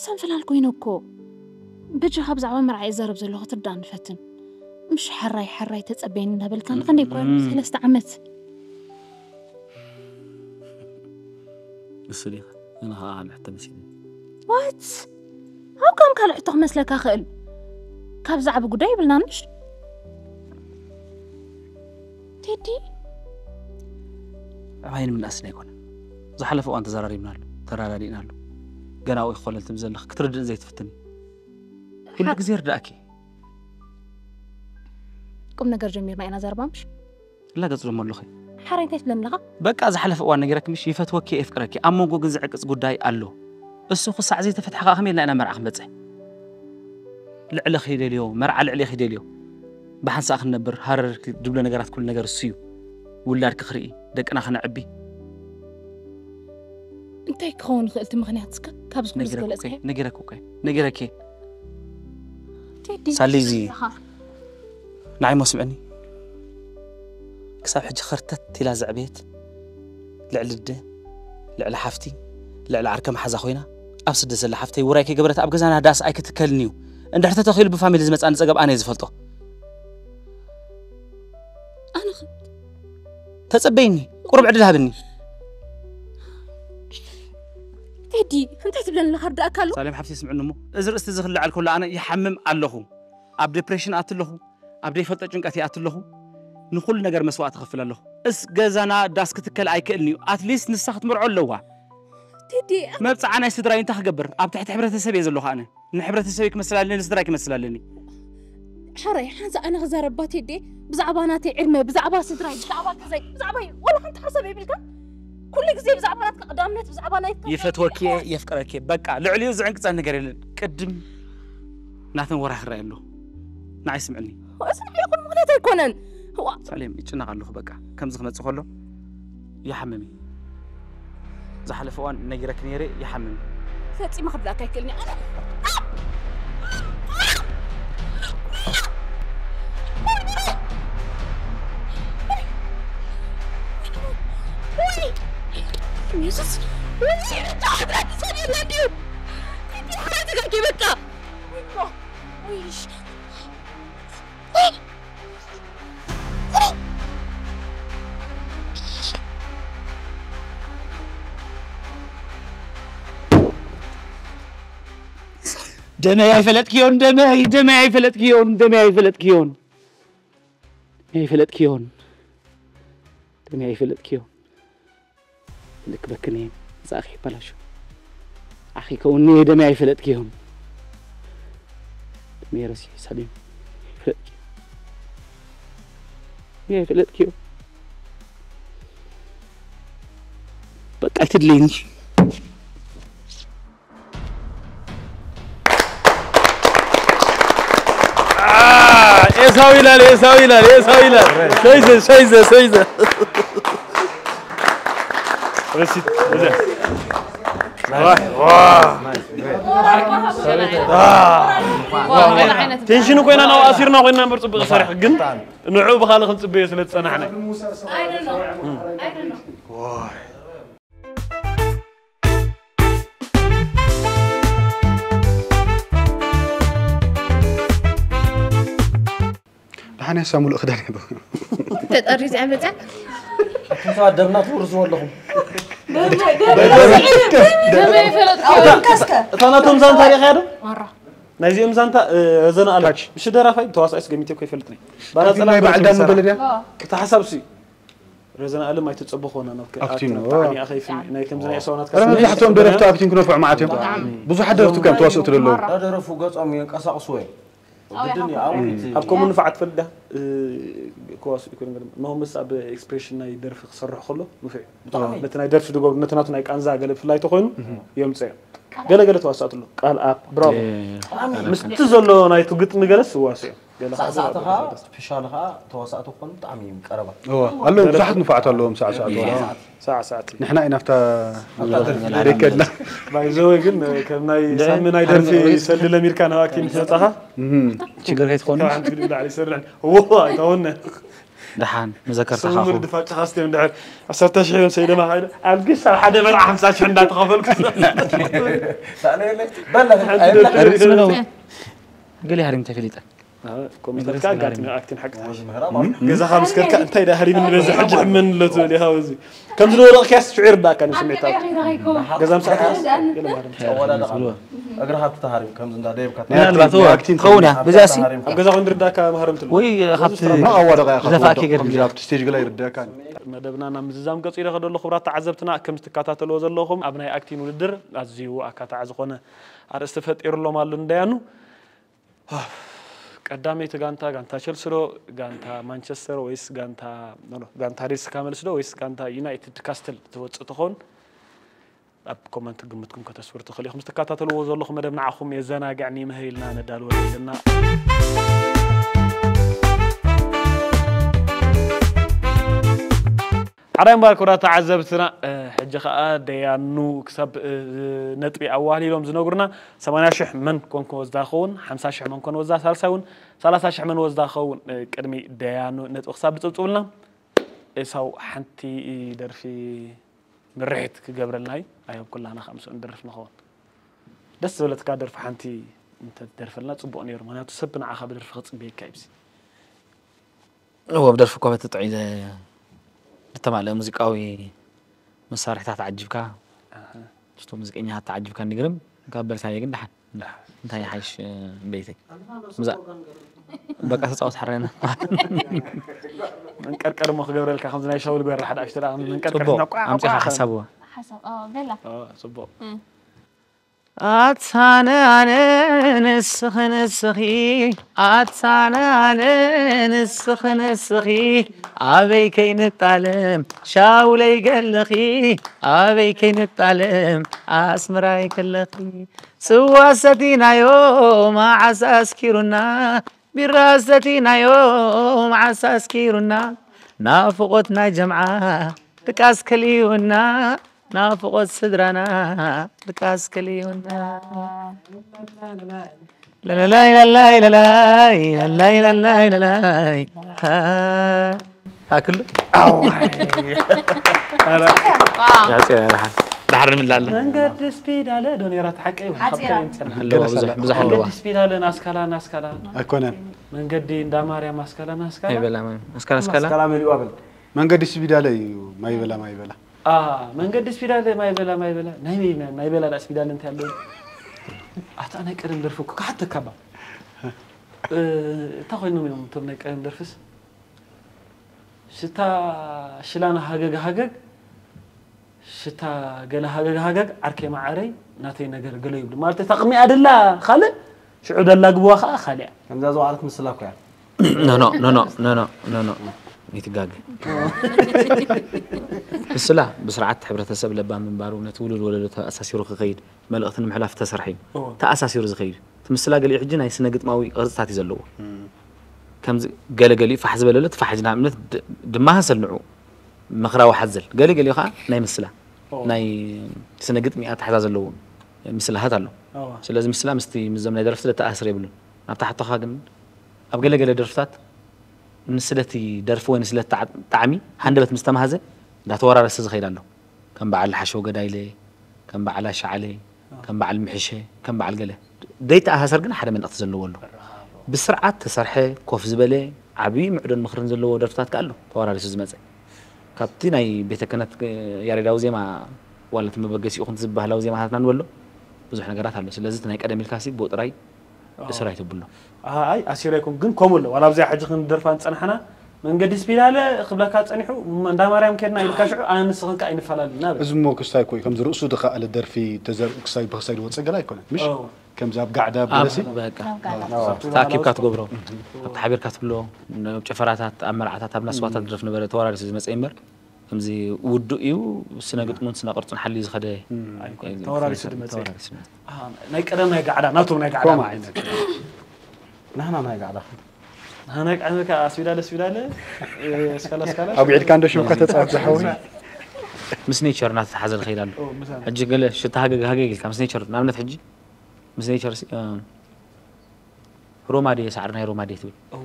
ሰንፈላል ኮይነ እኮ። በጃኻ ብዛዕባ መርዓ እየ ዝዛረብ ዘለኹ ትርዳእ ንፈትን። ምሽ ሕራይ ሕራይ ተጸበየኒ እንዳበልካ ንኸንደይ እኮ ሰለስተ ዓመት። እሱ ዲኻ ንኻ ካልእ ሕቶ መሲሉ ዋት ኣብ ከም ካልእ ሕቶ ክመስለካ ክእል ካብ ዛዕባ ጉዳይ ይብልናንሽ ቴዲ ኣባይን ምንኣስና ኣይኮነ ዝሓለፈ እዋን ተዘራሪብናሉ ተረዳዲእናሉ ገና ወይ ክኾለል ትብል ዘለኽ ክትርድእን ዘይትፍትን ኩሉ ግዜ ርዳእኪ ቁም ነገር ጀሚርና ኢና ዘረባ ምሽ ላገጽ ደሞ ኣለኹ ሓራይ እንታይ ትብለኒ ኣለኻ በቃ ዝሓለፈ እዋን ነጊረኪ ምሽ ይፈትወኪ የፍቅረኪ ኣብ መንጎ ግን ዝዕቅጽ ጉዳይ ኣሎ እሱ ክሳዕ ዘይተፈትሐ ከዓ ከመይ ኢልና ኢና መርዓ ክንበጽሕ ልዕለኺ ይደልዮ መርዓ ልዕሌኺ ይደልዮ ብሓንሳእ ክንነብር ሃረር ድብሎ ነገራት ኩሉ ነገር እሱ እዩ ውላድኪ ክርኢ ደቅና ክነዕቢ እንታይ ክኸውን ይኽእል እቲ ምኽንያት እስከ ካብዚ ኩሉ ነጊረኩ ዝገለጽ እኮ ነጊረኩ እኮ ነጊረኪ ቴዲ ሳሊ እዚ ኢኻ። ንዓይ ሞ ስምዕኒ ክሳብ ሕጂ ኸርተት ኢላ ዘዕበየት ልዕሊ ኣደ ልዕሊ ሓፍቲ ልዕሊ ዓርከ መሓዛ ኮይና ኣብ ስደት ዘላ ሓፍተይ ውራይ ከይገበረት ኣብ ገዛና ዳስ ኣይክትከልን እዩ እንድሕር ተተኺሉ ብፋሚሊ ዝመፅኣኒ ፀገብ ኣነ እየ ዝፈልጦ ኣነ ኸ ተፀበይኒ ቁሩብ ዕድል ሃብኒ ቴዲ እንታይ ትብለኒ ኣለኻ ርዳእካ ኣሎ ሳሌም ሓፍቲ ስምዕኒ እሞ እዚ ርእስቲ ዝኽልዓል ከሎ ኣነ ይሓምም ኣለኹ ኣብ ዴፕሬሽን ኣት ኣለኹ ኣብ ዘይፈልጦ ጭንቀት ይኣት ኣለኹ ንኹሉ ነገር መስዋእቲ ከፍል ኣለኹ እስ ገዛና ዳስ ክትከል ኣይክእልን እዩ ኣትሊስት ንሳ ክትምርዖ ኣለዋ ቴዲ መብፅዓ ናይ ስድራይ እንታይ ክገብር ኣብ ትሕቲ ሕብረተሰብ እየ ዘለኹ ኣነ ንሕብረተሰበይ ክመስል ኣለኒ ንስድራይ ክመስል ኣለኒ ሓራይ ሓንሳ ኣነ ክዛረባ ቴዲ ብዛዕባ ናተይ ዕድመ ብዛዕባ ስድራይ ብዛዕባ ገዛይ ብዛዕባ ወላ ሓንቲ ሓሳብ የብልካ ኩሉ ግዜ ብዛዕባ ናትካ ቀዳምነት ብዛዕባ ናይ ይፈትወኪ የፍቅረኪ በቃ ልዕሊኡ ዝዕንቅፀን ነገር የለን ቅድም ናተን ወራህ ክረኣየ ኣለኹ ንዓይ ስምዕኒ እዚ ንዓይ ይኹን ምኽንያት ኣይኮነን እዋ ሳሌም ይጭነቕ ኣለኹ በቃ ከምዚ ክመፅእ ከሎ ይሓምም እዩ ዝሓለፈ እዋን ነጊረኪ ነይረ ይሓምም እዩ ፈፂመ ክብላካ ኣይክእልኒ ኣነ ኢየሱስ ወይ ተጋጊ በቃ ደመይ ኣይፈለጥክዮን ደመይ ደመይ ኣይፈለጥክዮን ደመይ ኣይፈለጥክዮን ደመይ ኣይፈለጥክዮን ደመይ ኣይፈለጥክዮን ልክበክን እየ መጻእኺ ይበላሾ ኣኺ ከውኒ ደመይ ኣይፈለጥክዮን ደመይ ረሲ ሳሌም ይፈለጥኪ ደመይ ኣይፈለጥክዮ በቃ ኣይትድለይኒ ኤሳው ይላል ኤሳው ይላል ኤሳው ይላል ሰይዘ ሰይዘ ሰይዘ ረሲት እዘ ቴንሽን ኮይና ናብ ኣሲርና ኮይና እምበር ፅቡቅ ሰሪሕ ግን ንዑ ብካልእ ክንፅበዮ ስለ ዝፀናሕና ደሓን እያ ሙሉእ ክዳን ሒዙ ተጠሪዝ ዕምፀ ሰባት ደምና ትውርዝዎ ኣለኹም እታ ናቶም ዛንታ ሪኢኻያ ዶ ናይዚኦም ዛንታ ረዘነ ኣለ ምሽ ደራፋይ ተዋሳኢስ ገሚተ እኮ ይፈልጥ ናይ ባላ ናይ በዓል ዳሙ በለድያ እቲ ሓሳብ ሲ ረዘነ ኣለም ኣይተፀበ ኾና ናብ ኣክቲንግ፣ ብጣዕሚ ኣኸይፍኒ ናይ ከምዚ ናይ ሰውናት ረ መብዛሕትኦም ደረፍቲ ኣክቲንግ ክነፍዑ መዓት እዮም ብዙሓት ደረፍቲ ከም ተዋስኦ ትደለዉ ደረፉ ገፆም የንቀሳቅስዎ እዮም ግድን እዩ ኣብኡ እቲ ኣብ ከምኡ ንፋዓት ፈልዳ ክዋስኡ ይኮኑ ገለ። ኖሆምስ ኣብ ኤክስፕሬሽን ናይ ደርፊ ክሰርሕ ከሎ ንፉዕ እዩ። ነቲ ናይ ደርፊ ድጎ፣ ነቲ ናቱ ናይ ቃንዛ ገለ ብፍላይ ተኾይኑ የምጽእ። ገለ ገለ ተዋሳእትሉ። ቃል ኣፕ፣ ብራቮ። ምስቲ ዘሎ ናይቱ ግጥሚ ገለስ ይዋስኡ። ገለ ሳዕሳዕቲ ከዓ፣ ስፔሻል ከዓ ተዋሳእቲ ክኾኑ ብጣዕሚ እዩ ቀረባ። እዋ፣ ኣለዉ፣ ብዙሓት ንፉዓት ኣለዎም ሳዕሳዕቲ። ሳዕሳዕቲ። ንሕና ኢና ኣብታ ደከድና። ባይ ዘ ወይ ግን ከም ናይ ሳሚ ናይ ደርፊ ሰልዲ ለሚድካ ናብ ኣክቲንግ መጻኻ? ችግር ከይትኾኑ። ካብ ሓንቲ ግድሚ ላዕሊ ይሰርሕ። እዎ፣ ኣይተወነ። ደሓን፣ መዘከርታ ስሙ ካኹ። ምርዲ ፋጭኻ ስቴም ድሕር ዓሰርተ ሽሕ እዮም ሰይደማ ካይደ። ኣብ ግስ ኣብ ሓደ መርዓ ሓምሳ ሽሕ እንዳተኸፈልኩ። ሳዕለ የለ? በላ፣ ሓንቲ ኣይብላ። ደርፊ ርዝሚ ነው። ገለ ሃሪም ተፈሊጠ። ኮምፒተርካ ኣጋጥሚ ኣክቲን ሓቂ ተሓሽ። ገዛኻ ምስ ከድካ እንታይ ደኣ ሃሪም ንበዝሕ ሕጂ ሕመን ኣሎ ትብል ኢኻ። እዚ ከምዚ ዝወደቕካስ ሽዑ ይርዳእካ ንስሜታት። ገዛ ምስ ኣትካ ገለ ማህረም። ኣወዳድቓ። እግርኻ ትተሃሪም ከምዚ እንዳ ደየብካ ምናልባት እዎ፣ ኣክቲን ትኸውን እያ። በዚኣ ሲ ኣብ ገዛ ኮይኑ ዝርዳእካ ማህረም ትልዎ። ወይ ካብቲ መዋደቓ ኢኻ ዘፋእኪ ትወድቕ። ገርግር። ከምዚ ኣብቲ ስቴጅ ገላ ይርዳእካ። መደብና ናብ ምዝዛም ገጹ ኢለ ከደሎ ክቡራት ተዓዘብትና፣ ከም ትከታተልዎ ዘለኹም ኣብ ናይ ኣክቲን ውድድር ኣዝዩ ኣካታዒ ዝኾነ ኣርእስቲ ፈጢሩሎም ኣሎ ንዳያኑ። ቀዳመይቲ ጋንታ፣ ጋንታ ቸልሲ ዶ፣ ጋንታ ማንቸስተር ወይስ ጋንታ፣ ኖ፣ ኖ፣ ጋንታ ሬድስ ካመልስ ዶ ወይስ ጋንታ ዩናይትድ ካስትል ትወጽእ ትኾን? ኣብ ኮመንት ግምትኩም ከተስፍሩ ትኽእሉ ኢኹም። ዝትከታተልዎ ዘለኹም መደብ ንዓኹም የዘናግዕን ይምህር ኢልና ነዳልወሉ ዘለና። ሓራይ እምበኣር ክቡራት ተዓዘብትና፣ እ፣ ሕጂ ኸኣ ደያኑ ክሳብ፣ እ፣ ነጥቢ ኣዋህሊሎም ዝነግሩና፣ ሰማንያ ሽሕ መን ኮን ክወስዳ ኸውን፣ ሓምሳ ሽሕ መን ኮን ወስዳ፣ ሳልሳይ እውን ሰላሳ ሽሕ መን ወስዳ ኸውን፣ እ፣ ቅድሚ ደያኑ ነጥቢ ክሳብ ዝጽብጽቡልና፣ ኤሳው ሓንቲ ደርፊ ምርሒት ክገብረልና እዩ። ኣየብኩላና ከኣ ምስኡ ንደርፍ ንኸውን። ደስ ዝበለትካ ደርፊ ሓንቲ እንተትደርፈልና ጽቡቕ ነይሩ። ምኽንያቱ ሰብ ንዓኻ ብደርፊ ክጽበየካ እዩ። እዎ፣ ብደርፊ እኮ በቲ ጥዑይ ዘ-፣ ዝተማልአ ሙዚቃዊ መሳርሕታት ዓጂብካ፣ ኣሃ። ምስቶም ሙዚቀኛታት ተዓጂብካ እንዲግርም፣ ካብ በልካዮ ግን ደሓን። ደሓን። እንታይ ይሓይሽ፣ እ፣ እምበይተይ? ምዛ-፣ በቃ ተጻወት ሓረና። መንቀርቀር እሞ ክገብረልካ፣ ከምዚ ናይ ሻውል ጓራ ሓደ ኣሽተራ፣ መንቀርቀር ጽቡቕ፣ ሒዝና ቋዕ፣ ኣምጺኻ ቋዕ። ሓሳብዋ። ሓሳብ፣ ኦ፣ ቤላ። ኦ፣ ጽቡቕ። እም። ኣታ ኣነ ኣነ ንስኺ ንስኺ፣ ኣታ ኣነ ኣነ ንስኺ ንስኺ፣ ኣበይ ከይንጣለም ሻውለይ ገለኺ፣ ኣበይ ከይንጣለም ኣስመራይ ከለኺ። ስዋ ሰቲናዮ መዓስ ኣስኪሩና፣ ቢራ ሰቲናዮ መዓስ ኣስኪሩና፣ ናፍቖት ናይ ጀምዓ ድቃስ ከሊኡና፣ ናፍቖት ስድራና ድቃስ ከሊኡና። ላላላይ ላላይ ላላይ ላላይ ላላይ ላላይ። ሃ። ሃክሉ። ኣዋይ። ኧረ። ዋው። ያጽያ ደሓን። ደሓን ምን ላለ? መንገዲ ስፒድ ኣለ ዶ ነይራ ተሓቀ ይብል። ሓጺራ። ሓቀ ይምሰል። ኣለዋ፣ ብዙሕ፣ ብዙሕ ኣለዋ። መንገዲ ስፒድ ኣለ ናስካላ፣ ናስካላ። ኣይኮነን። መንገዲ እንዳ ማርያም ኣስካላ፣ ናስካላ። ኣይበላ፣ ማይ-፣ ኣስካላ፣ ኣስካላ። ኣስካላ መሊኡ ኣበል። መንገዲ ስፒድ ኣለ እዩ፣ ማይበላ፣ ማይበላ። አ፣ መንገዲ ስፒድ ኣለ፣ ማይበላ፣ ማይበላ። ናይ፣ ናይ፣ ናይ በላ ዳ ስፒድ ኣለ እንታይ ኣለዎ? ኣታ ናይ ቀደም ደርፊ እኮ ክሓተካ ባ። እ፣ እንታይ ኮይኖም እዮም እቶም ናይ ቀደም ደርፍስ? ሽታ ሽላና ሃገግ ሃገግ፣ ሽታ ገለ ሃገግ ሃገግ፣ ዓርከይ መዓረይ፣ ናተይ ነገር ገለ ይብሉ። ማለት እታ ቅድሚኣ ደላ ካልእ፣ ሽዑ ደላ ግብዋ ኸዓ ካልእ እያ። ከምዛ ዝወዓለት ምስላ እኮ እያ። ኖ፣ ኖ፣ ኖ፣ ኖ። ይትጋገ። ምስላ ብስርዓት ሕብረተሰብ ለባም ምንባሩ፣ ነቲ ውሉድ ወለዶ ተኣሳሲሩ ክኸይድ፣ መልእኽቲ ንምሕላፍ ዝተሰርሐ እዩ። እዎ። ተኣሳሲሩ ዝኸይድ እዩ። እቲ ምስላ ገሊኡ ሕጂ ናይ ስነ ግጥማዊ ቅርጽታት እዩ ዘለዎ። እም። ከምዚ ገለ ገሊኡ ፋሕ ዝበለ ኣሎ፣ እቲ ፋሕ ንኣብነት ድ-፣ ድማ ሃሰል ንዑ ምኽራዊ ሓዘል። ገለ ገሊኡ ኸዓ ናይ ምስላ፣ እዎ። ናይ ስነ ግጥሚ ኣተሓዛ ዘለዎ ምስላታት ኣሎ። እዎ። ስለዚ ምስላ ምስቲ፣ ምስዞም ናይ ደረፍቲ ዘተኣስር የብሉን። ናብታ ሕቶኻ ግን፣ ኣብ ገለ ገለ ደርፍታት ንስለቲ ደርፊ ወይ ንስለቲ ጣዕ-፣ ጣዕሚ ሃንደበት ምስ ተማህዘ፣ እንዳተወራረሰ ዝኸይድ ኣሎ። ከም በዓል ሓሸው ገዳይለ፣ ከም በዓል ኣሻዓለ፣ ከም በዓል ምሕሸ፣ ከም በዓል ገለ። ደይተኣሳሰር ግን ሓደ መልእኽቲ ዘለዎ ኣሎ። ብስርዓት ተሰርሐ፣ ኮፍ ዝበለ፣ ዓብዪ ምዕዶን ምኽርን ዘለዎ ደርፍታት ከኣ ኣሎ፣ ተወራሪሱ ዝመጸ። ካብቲ ናይ ቤተ ክህነት፣ እ፣ ያሬዳዊ ዜማ፣ ዋላ እቲ መበገሲኡ ይኹን እቲ ባህላዊ ዜማታትና ንበሎ፣ ብዙሕ ነገራት ኣሎ። ስለዚ እቲ ናይ ቀደም ኢልካሲ ብኡ ጥራይ ኣዎ። እሱር ኣይተብሎ። ኣሃ፣ ኣይ፣ ኣሲሩ ኣይኮን፣ ግን ከምኡ ኣሎ። ዋላ ኣብዚኣ ሕጂ ክንደርፋ እንጸናሕና፣ መንገዲ ስፒድ ኣለ ክብለካ ጸኒሑ፣ እንዳ ማርያም ኬድና ኢልካ ሽዑ፣ ኣነ ንስኽን ከኣ ኣይንፈላለን፣ ናበይ? እዚ እሞ ክስታይ እኮ እዩ፣ ከምዚ ርእሱ ዝኸኣለ ደርፊ ተዘር-፣ ክሳይ ብክሳይ ዝወጸ ገለ ኣይኮነን፣ ምሽ? ኣዎ። ከምዚ ኣብ ጋዕዳ ኣብ ኣብ ገለሲ በቃ ተኣኪብካ ትገብሮ ኣብቲ ሓቢርካ ትብሎ ኣብ ጭፈራታት ኣብ መርዓታት ኣብ ናስዋታት ድረፍ ነበረ ተወራሪሱ ዝመፀ እምበር ከምዚ ውዱእ እዩ ስነ ግጥሙን ስነ ቅርጹን ሓልዩ ዝኸደ ተወራሪሱ ዝመፀ ተወራሪሱ ዝመፀ። ናይ ቀደም ናይ ጋዕዳ ናቶም ናይ ጋዕዳ ኮማ ማለት ዓይነት ናህና ናይ ጋዕዳ ናይ ቀደም ከ ኣስቢዳለ ኣስቢዳለ እስካላ እስካላ ኣብ ኢድካ እንዶ ሽምካ ተጻወት ዝሓወይ ምስ ኔቸር እናተተሓዘ ዝኸይድ ኣሎ ምሳሌ ሕጂ ገለ ሽታ ሃገግ ሃገግ ኢልካ ምስ ኔቸር ንኣብነት ሕጂ ምስ ኔቸር ሲ- እ፣ ሮማዴ ሳዕሪ ናይ ሮማዴ ትብል እወ።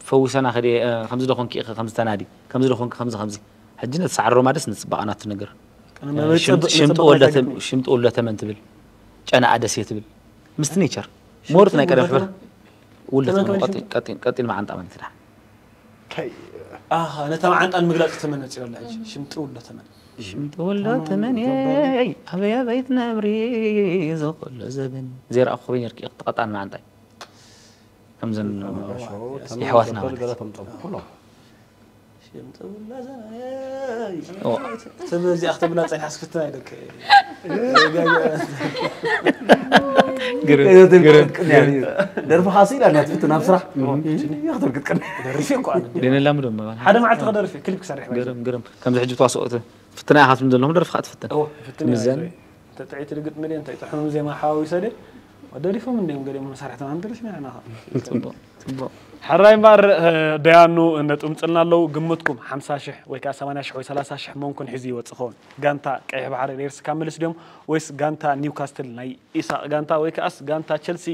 ፈውሰና ከደ ከምዚ ደኾንኪ ኢኺ ከምዚ ተናዲ ከምዚ ደኾንኪ ከምዚ ከምዚ ሕጂ ነቲ ሳዕሪ ሮማደስ ንፅባቐ ናቱ ነገር ቀደም መበል ሽምጢ ጽብ- ሽምጢ ጽብቕ ወልደ ነገር ተም- ሽምጢ ወልደ ተመን ትብል ጨና ኣደሴ ትብል ምስቲ ኔቸር ሞርት ናይ ቀደም ሕበር ውልደ ተመን ተመን ከመይ ቀጢን- ቀጢን መዓንጣ ማለት ይድሓ ኣሃ ነታ መዓንጣ ንምግላፅ ተመን መፂኡ ኣሎ ሕጂ ሽምጢ ውልደ ተመን ሽምጢ ወልደ ተመን ኣበይ ኣበይ ትነብሪ ዝኸሎ ዘበን ዜራ ኣኹሪ ነርኪ ተቐጣን መዓንጣይ ከምዘን የሕዋትና ማለት እዩ። ገለቶም ጠብኩሎ ሽምጥውላ ዘመን ኦ። ሰብ እዚኣ ክትብላ ፀኒሓ ስፍትና ይደክ ግርም ግርም ደርፊ ካስ ኢላ ናት ፍትን ኣብ ስራሕ ክትብል ክትቀን ደሪፊ እኮ ኣነ ደነላምዶም ማለት ሓደ መዓልቲ ክደርፊ ክሊፕ ክሰርሕ ግርም ግርም ከምዚ ሕጂ ተዋስኦ ፍትና ኢኻ ትብል ዘለኹም ደርፍኻ ትፍትን ፍትን ምዘን ተጥዒት ርግጥ መድን እንታይ ጥሑም ዜማ ሓዋዊሰ ደ ደሪፎም እንዲም ገሊኦም መሳርሕቲ ማን ደሪፍና ኢና ጽቡቕ ጽቡቕ ሕራይ እምበኣር እ፣ ደያኑ ነጥምፅልና ኣለዉ ግምትኩም ሓምሳ ሽሕ ወይ ከዓ ሰማንያ ሽሕ ወይ ሰላሳ ሽሕ መንኩን ሒዙ ይወፅእ ኸውን ጋንታ ቀይሕ ባሕሪ ሬርስ ካብ ምልስ ድዮም ወይስ ጋንታ ኒውካስትል ናይ ኢሳቅ ጋንታ ወይ ከዓስ ጋንታ ቸልሲ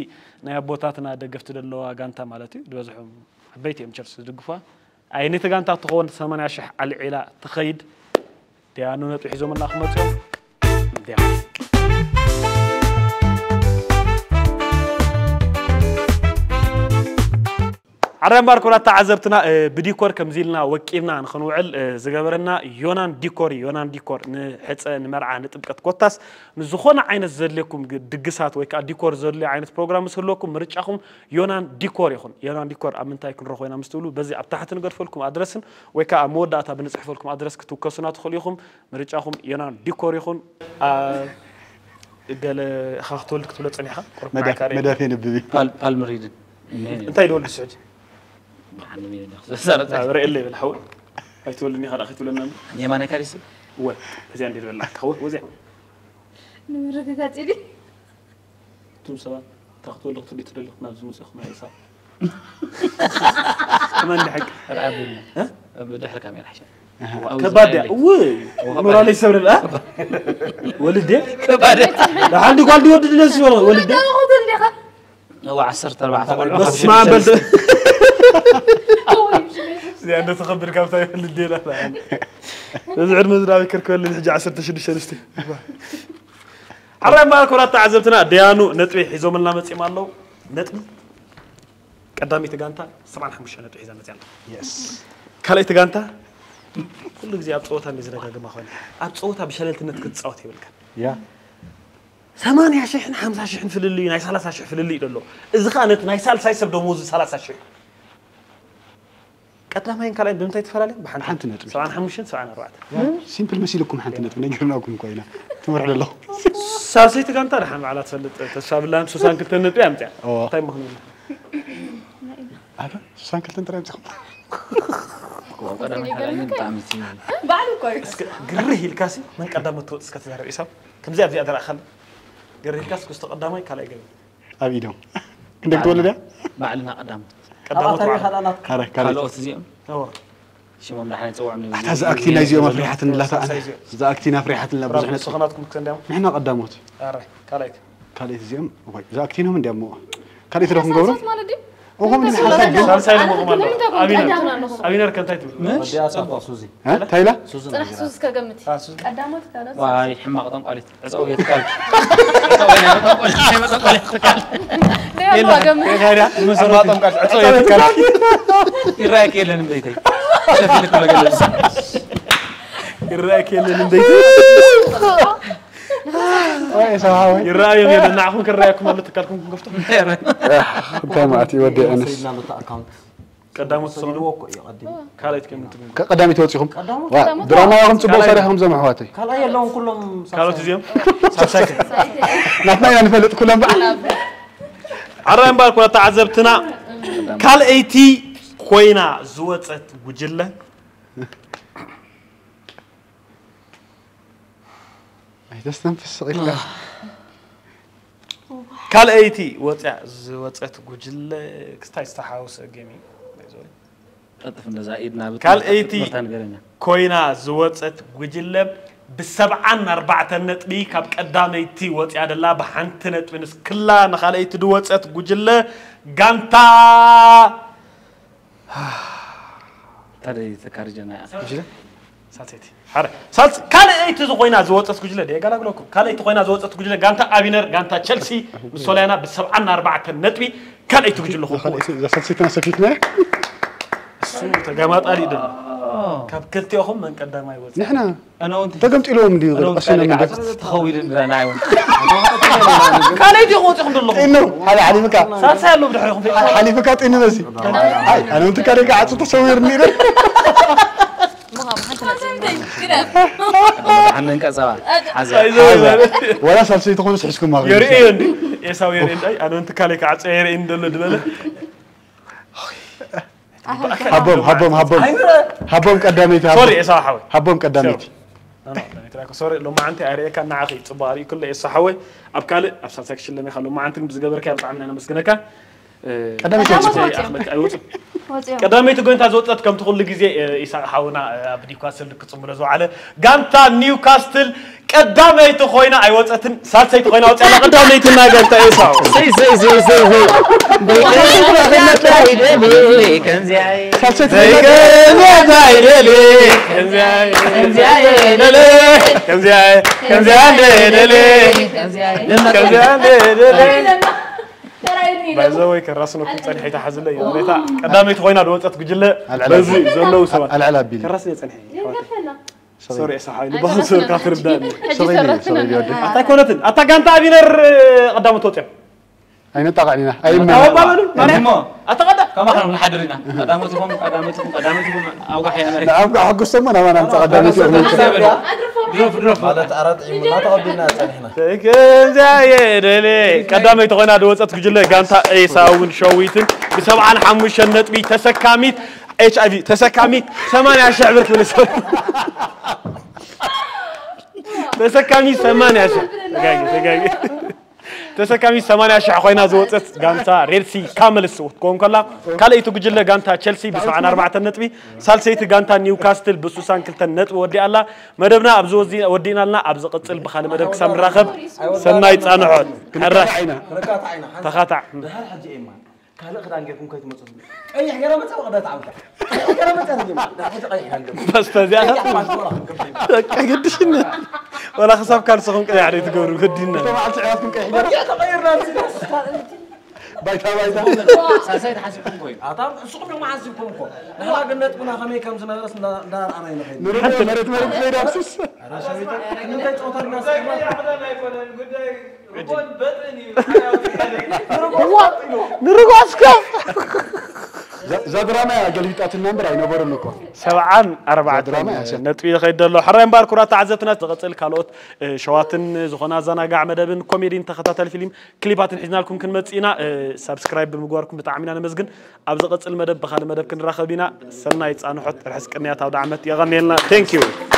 ናይ ኣቦታትና ደገፍቲ ዘለዋ ጋንታ ማለት እዩ ዝበዝሑ ዓበይቲ እዮም ቸልሲ ዝድግፏ ኣየነይቲ ጋንታ ትኸውን ሰማንያ ሽሕ ኣልዒላ ትኸይድ ደያኑ ነጥቢ ሒዞምና ክመፅኦም ደያኑ ዓራይ እምበኣር ክቡራት ተዓዘብትና እ፣ ብዲኮር ከምዚ ኢልና ወቂብና ንኽንውዕል እ፣ ዝገበረና ዮናን ዲኮር እዩ ዮናን ዲኮር ንሕፀ ንመርዓ ንጥምቀት ኮታስ ንዝኾነ ዓይነት ዘድልየኩም ግ- ድግሳት ወይ ከዓ ዲኮር ዘድልዮ ዓይነት ፕሮግራም ምስ ህልወኩም ምርጫኹም ዮናን ዲኮር ይኹን ዮናን ዲኮር ኣብ ምንታይ ክንረኽቦ ኢና ምስ ትብሉ በዚ ኣብ ታሕቲ ንገድፈልኩም ኣድረስን ወይ ከዓ ኣብ መወዳእታ ብንፅሕፈልኩም ኣድረስ ክትውከሱና ትኽእሉ ኢኹም ምርጫኹም ዮናን ዲኮር ይኹን ኣ፣ ገለ ኢኻ ክትወልድ ክትብሎ ፀኒሕካ ቁሩብ መዳፍ- መዓካሪ መዳፍ የንብብ እዩ ፓል- ፓልምሪድን እንታይ ድወልድ ስሕጂ ብሓንሚ ዘረጠ ርኤለ ይብል ሓው ኣይትወልድኒ ኢኻ ክትብለና የማናይ ካሊስ እወ እዚኣ እንዲ ዝበላ ከወ ወዚያ ንምርግጋፅ ኢሉ እቱም ሰባት እታ ክትወልድ ክትወልድ ትደሊ ናብ ዝመፅኹም ናይ ኢሳብ ከመን ድሕቂ ድሕሪ ካሜራ ሓሸ ከባድ እያ እው ሞራለይ ሰብርላ ወልዴ ሓንቲ ጓል ድወድ ድነስ ወልዴ እዋ ዓሰርተ ኣርባዕተ ቆልዑ በስመ ኣብ በል እዚኣ እንደ ተኸብር ካብታ ይፈልድ ዴላ እዚ ዕድመ ዝዳዊ ክርከበልን ሕጂ ዓሰርተ ሽዱሽተ ኣንስቲ ዓራይ ማል ኮራት ተዓዘብትና ደያኑ ነጥቢ ሒዞምልና መፂኦም ኣለዉ ነጥቢ ቀዳመይቲ ጋንታ ሰብዓን ሓሙሽተ ነጥቢ ሒዛ መፅያ ኣላ ካልኣይቲ ጋንታ ኩሉ ግዜ ኣብ ፀወታ እንደ ዝደጋግማ ኮይነ ኣብ ፀወታ ብሸለልትነት ክትፃወት የብልካ ያ ሰማንያ ሽሕን ሓምሳ ሽሕን ፍልልዩ ናይ ሰላሳ ሽሕ ፍልልዩ ደሎ እዚ ከዓ ነቲ ናይ ሳልሳይ ሰብ ደሞዙ ሰላሳ ሽሕ ቀዳማይን ካልኣይን ብምንታይ ትፈላለዩ ብሓንቲ ሓንቲ ነጥቢ ሰብዓን ሓሙሽተን ሰብዓን ኣርባዕተን ሲምፕል መሲልኩም ሓንቲ ነጥቢ ነጊርናኩም እኮ ኢና ትመርሑ ዘለኹም ሳልሰይቲ ጋንታ ደሓን ባዕላ ትፈልጥ ተስፋ ብላን ሱሳን ክልተ ነጥቢ ኣምፅያ ኦ። እንታይ ምኽንያት ኣበ ሱሳን ክልተን ጥራይ ኣምፅኹም ቀዳማይ ካልኣይ ግን ብጣዕሚ እቲ ባዕሉ እኮ እዩ ግርህ ኢልካሲ መን ቀዳመ ትወጥ እስከ ተዛረብ ኢሳብ ከምዚኣ ኣብዚኣ ተረእኻለ ግርህ ኢልካስ ክስቶ ቀዳማይ ካልኣይ ገበ ኣብ ኢዶም ክንደይ ክትወልድ እያ ባዕልና ቀዳሞት ቀዳሞት ኣብኣ ባዕሉ። ተሪኻ ናት ካረ ካረ ካልኦት እዚኦም ሽሞም ድሓን ይፅውዖም ኣታ እዚ ኣክቲ ናይዚኦም ኣፍሪሓትንላ ሳልሳይ እዚኦም። እዚ ኣክቲ ናፍሪሓትንላ ብዙሕ ነጥቢ ንስኹናትኩም ክሰንዲያም ንሕና ቀዳሞት ኣራይ ካልኣይት ካልኣይት እዚኦም ወይ እዚ ኣክቲ ኢኖም እንዲያሞ ካልኣይት ዶ ክንገብሮ ማለት ድዩ እኹም ግን ሓሳብ ግን ሳልሳይ ለመቑም ኣሎ ንምንታይ ኣቢነር ከምዚ ኣለኹም? ኣቢነር ከንታይ ትብል እ? ወዲኣ ጸባ ሱዚ እ? ታይላ ሱዚ ፅራሕ ሱዝ ከገምት እዩ ቀዳሞት ካልኦት ዋይ ሕማቕ ጠንቋሊት ዕፀው የትካል ደያሉ ገምት ይራየክ የለን እምበይተይ ሸፊልክ መገለጽ ይረኣየክ የለን እምበይት ወይ ሰብሓወይ ይረኣዮም የለን ንዓኹም ክረኣየኩም ኣሎ ትካልኩም ክንከፍቶ እንታይ ማለት እዩ ወዲ ኣነስ ሰይድና ኣሎ ኣካውንት ቀዳሞት ትሰምዑ? ሰሚዎ እኮ እዩ ቀዲሙ። ካልኣይት ከም ትብል። ቀዳሚት ወፂኹም ቀዳሞት ዋ፣ ቀዳሞት ድራማ ኢኹም ፅቡቅ ካልኣይ ሰሪሕኹም ዘምሕዋተይ ካልኣይ የለውን ኩሎም ካልኦት ሳልሳይ። እዚኦም ሳልሳይ ናትና ኢና ንፈልጥ ኩሎም በዓል ዓራይ እምበኣር ኩራ ተዓዘብትና ካልኣይቲ ኮይና ዝወፀት ጉጅለ ኣይተስተንፍስ ስቕ ኢልካ ካልኣይቲ ወፅያ ዝወፀት ጉጅለ ክስታይ ዝተሓወሰ ገሚ ቀጥፍ እንደዛ ኢድና ብት- ካልኣይቲ ብትምህርታ ንገረኛ ኮይና ዝወፀት ጉጅለ ብሰብዓን ኣርባዕተን ነጥቢ ካብ ቀዳመይቲ ወፅያ ደላ ብሓንቲ ነጥቢ ንስክላ ንካልኣይቲ ዝወፀት ጉጅለ ጋንታ ታዲያ ተካርጀና እያ ሳልሰይቲ ሓደ ሳልስ ካልኣይቲ ዝኾይና ዝወፀት ጉጅለ ደ የጋላግለኩም ካልኣይቲ ኮይና ዝወፀት ጉጅለ ጋንታ ኣቢነር ጋንታ ቸልሲ ምስ ሶልያና ብሰብዓን ኣርባዕተን ነጥቢ ካልኣይቲ ጉጅለ ኹም እዛ ሳልሰይትና ሰፊትና እሱ ተጋማጣሊ ዶ ካብ ክልቲኦኹም መን ቀዳማይ ወፀ ንሕና ኣነውንቲ ተገምጢልዎም እንዲ ቀሲኖም እንዲ ተኸዊሉ ንረና ይውን ካልኣይቲ ክወፅኹም ዘለኹም ጢኑ ሓደ ሓሊፍካ ሳልሳይ ኣሎ ብድሕሪኹም ሓሊፍካ ጢኑ መሲ ኣይ ኣነ እውን ትካለይ ክዓፁ ተሰዊርኒ ኢለ ሓነንቀ ፀባ ሓዘ ወላ ሳልሰይቲ ኮኑ ስሕዝኩማ የርእዮ እንዲ ኤሳው የርኢ እንታይ ኣነ እውን ትካለይ ክዓፀ የርኢ እንደሎ ዝበለ ሃቦም ሃቦም ሃቦም ሃቦም ቀዳመይቲ ሶሪ ሃቦም- ኤሳው ሓወይ ሃቦም ቀዳመይቲ ሶሪ ሎማዓንቲ ኣርእየካ ንዓኺ ፅቡቅ ኣርእዩ ክለ ኤሳ ሓወይ ኣብ ካልእ ኣብ ሳልሳይ ክሽለም ኢኻ ሎማዓንቲ ግን ብዝገበርካዮ ብጣዕሚ ኢና ነመስግነካ ቀዳመይቲ ቀዳመይቲ ወፂኦም። ኣኽመልካ ኣይወፅም ወፂኦም ቀዳመይቲ ጎይንታ ዝወፀት ከም ትኹሉ ግዜ እ፣ ኢሳቅ ሓውና እ፣ ኣብ ኒውካስል ክፅምብሎ ዝወዓለ ጋንታ ኒውካስትል ቀዳመይቲ ኮይና ኣይወፀትን ሳልሰይቲ ኮይና ወፅያ ቀዳመይቲ እና ጋንታ ኢሳው ሰይ ሰይ ሰይ ሰይ ሰይ ከምዚያ ሳልሰይቲ ዘይገመት ኣይደል ከምዚያ ከምዚያ ከምዚያ ከምዚያ እንደደለ ከምዚያ እንደደለ ባይዘወይ ከራስነኩም ፀኒሐ ይተሓዝለ እዩ ሁኔታ ቀዳመይቲ ኮይና ዝወፀት ጉጅለ ኣልዕላ በዚ ዘለዉ ሰባት ኣልዕላ ኣቢል ከራስነ ፀኒሐ ሶሪ ኤሳ ሓይሉ ባህል ሰርካ ትርዳእ ሰበይዲ ሰበይዲ ወዲ ኣታ ኣይኮነትን ኣታ ጋንታ ኣቢነር ቀዳመት ወፅያ ኣይነጣቕዕን ኢና ኣይመ ኣወባበሉ ማርያም እሞ ኣታ ቀዳ ከማኸም ንሓድር ኢና ቀዳመት ይኹም ቀዳመት ይኹም ቀዳመት ይኹም ኣውጋሕ እያ መሬት ንዓም ከዓ ሕጉስቶሞ ናባና ምፃ ቀዳመት ድሮፍ ድሮፍ ማለት ኣራት ዒሙና ተቐቢልና ጸኒሕና ከምዚያ የደለ ቀዳመይቲ ኮይና ዝወፀት ጉጅለ ጋንታ ኤሳውን ሸዊትን ብሰብዓን ሓሙሽተን ነጥቢ ተሰካሚት ኤች ኣይቪ ተሰካሚት ሰማንያ ሽሕ ብር ትብል ሰብ ተሰካሚት ሰማንያ ሽሕ ተጋጊ ተጋጊ ተሰካሚት ሰማንያ ሽሕ ኮይና ዝወፀት ጋንታ ሬድሲ ካመልስ ክትከውን ከላ ካልኣይቲ ጉጅለ ጋንታ ቸልሲ ብሰብዓን ኣርባዕተን ነጥቢ ሳልሰይቲ ጋንታ ኒውካስትል ብሱሳን ክልተን ነጥቢ ወዲኣ ኣላ መደብና ኣብዚ ወዚ- ወዲእና ኣለና ኣብ ዝቕፅል ብካልእ መደብ ክሳብ ንራኸብ ሰናይ ፃንሖት ሕራይ ርጋታ ዓይና ሓንቲ ተኻታዕ ድሓር ሕጂ ኤማ ካልእ ክዳን ጌርኩም ከይትመፁ ዝብል ቀይሕ ገይረ መፀ ወቅዳ ተዓውታ ቀይሕ ገይረ መፀ ዝብል ድሓር ሕጂ ቀይሕ ገይረ በስተ እዚኣ በቃ ግድሽነ ወላ ክሳብ ካልስኹም ቀያሕ ዶ ትገብሩ ግዲና መዓልቲ ዕራትኩም ቀይሕ ገይረ ወዲያ ተቐይርና ንስጋስ ባይታ ባይታ ሳልሳይ ተሓሲብኩም ኮይኑ ኣታ ንስኹም ድማ ሓሲብኩም እኮ ንሕና ግን ነጥብና ከመይ ከም ዝነበረስ እንዳ- እንዳረኣና ይንኸይድ ንርግኦ መሬት መሬት ከይዳ ስስ ኧረ ሰበይታ ንምንታይ ፀወታ ድና ስማ ንርግኦ እስከ እዛ ድራማ እያ ገልቢጣትና እምበር ኣይነበሩን እኮ ሰብዓን ኣርባዕተን ድራማ እያ፣ ሰ- ነጥቢ ይኸይድ ዘሎ ሕራይ እምበኣር ኩራት ተዓዘብትና ዝቕፅል ካልኦት እ፣ ሸዋትን ዝኾነ ኣዘናጋዕ መደብን ኮሜዲን ተኸታታሊ ፊልም ክሊፓትን ሒዝናልኩም ክንመፅእ ኢና እ፣ ሳብስክራይብ ብምግባርኩም ብጣዕሚ ኢና ነመስግን ኣብ ዝቕፅል መደብ ብካልእ መደብ ክንራኸብ ኢና ሰናይ ፃንሖት ርሕስ ቅንያት ኣውደ ዓመት የቐንየልና thank you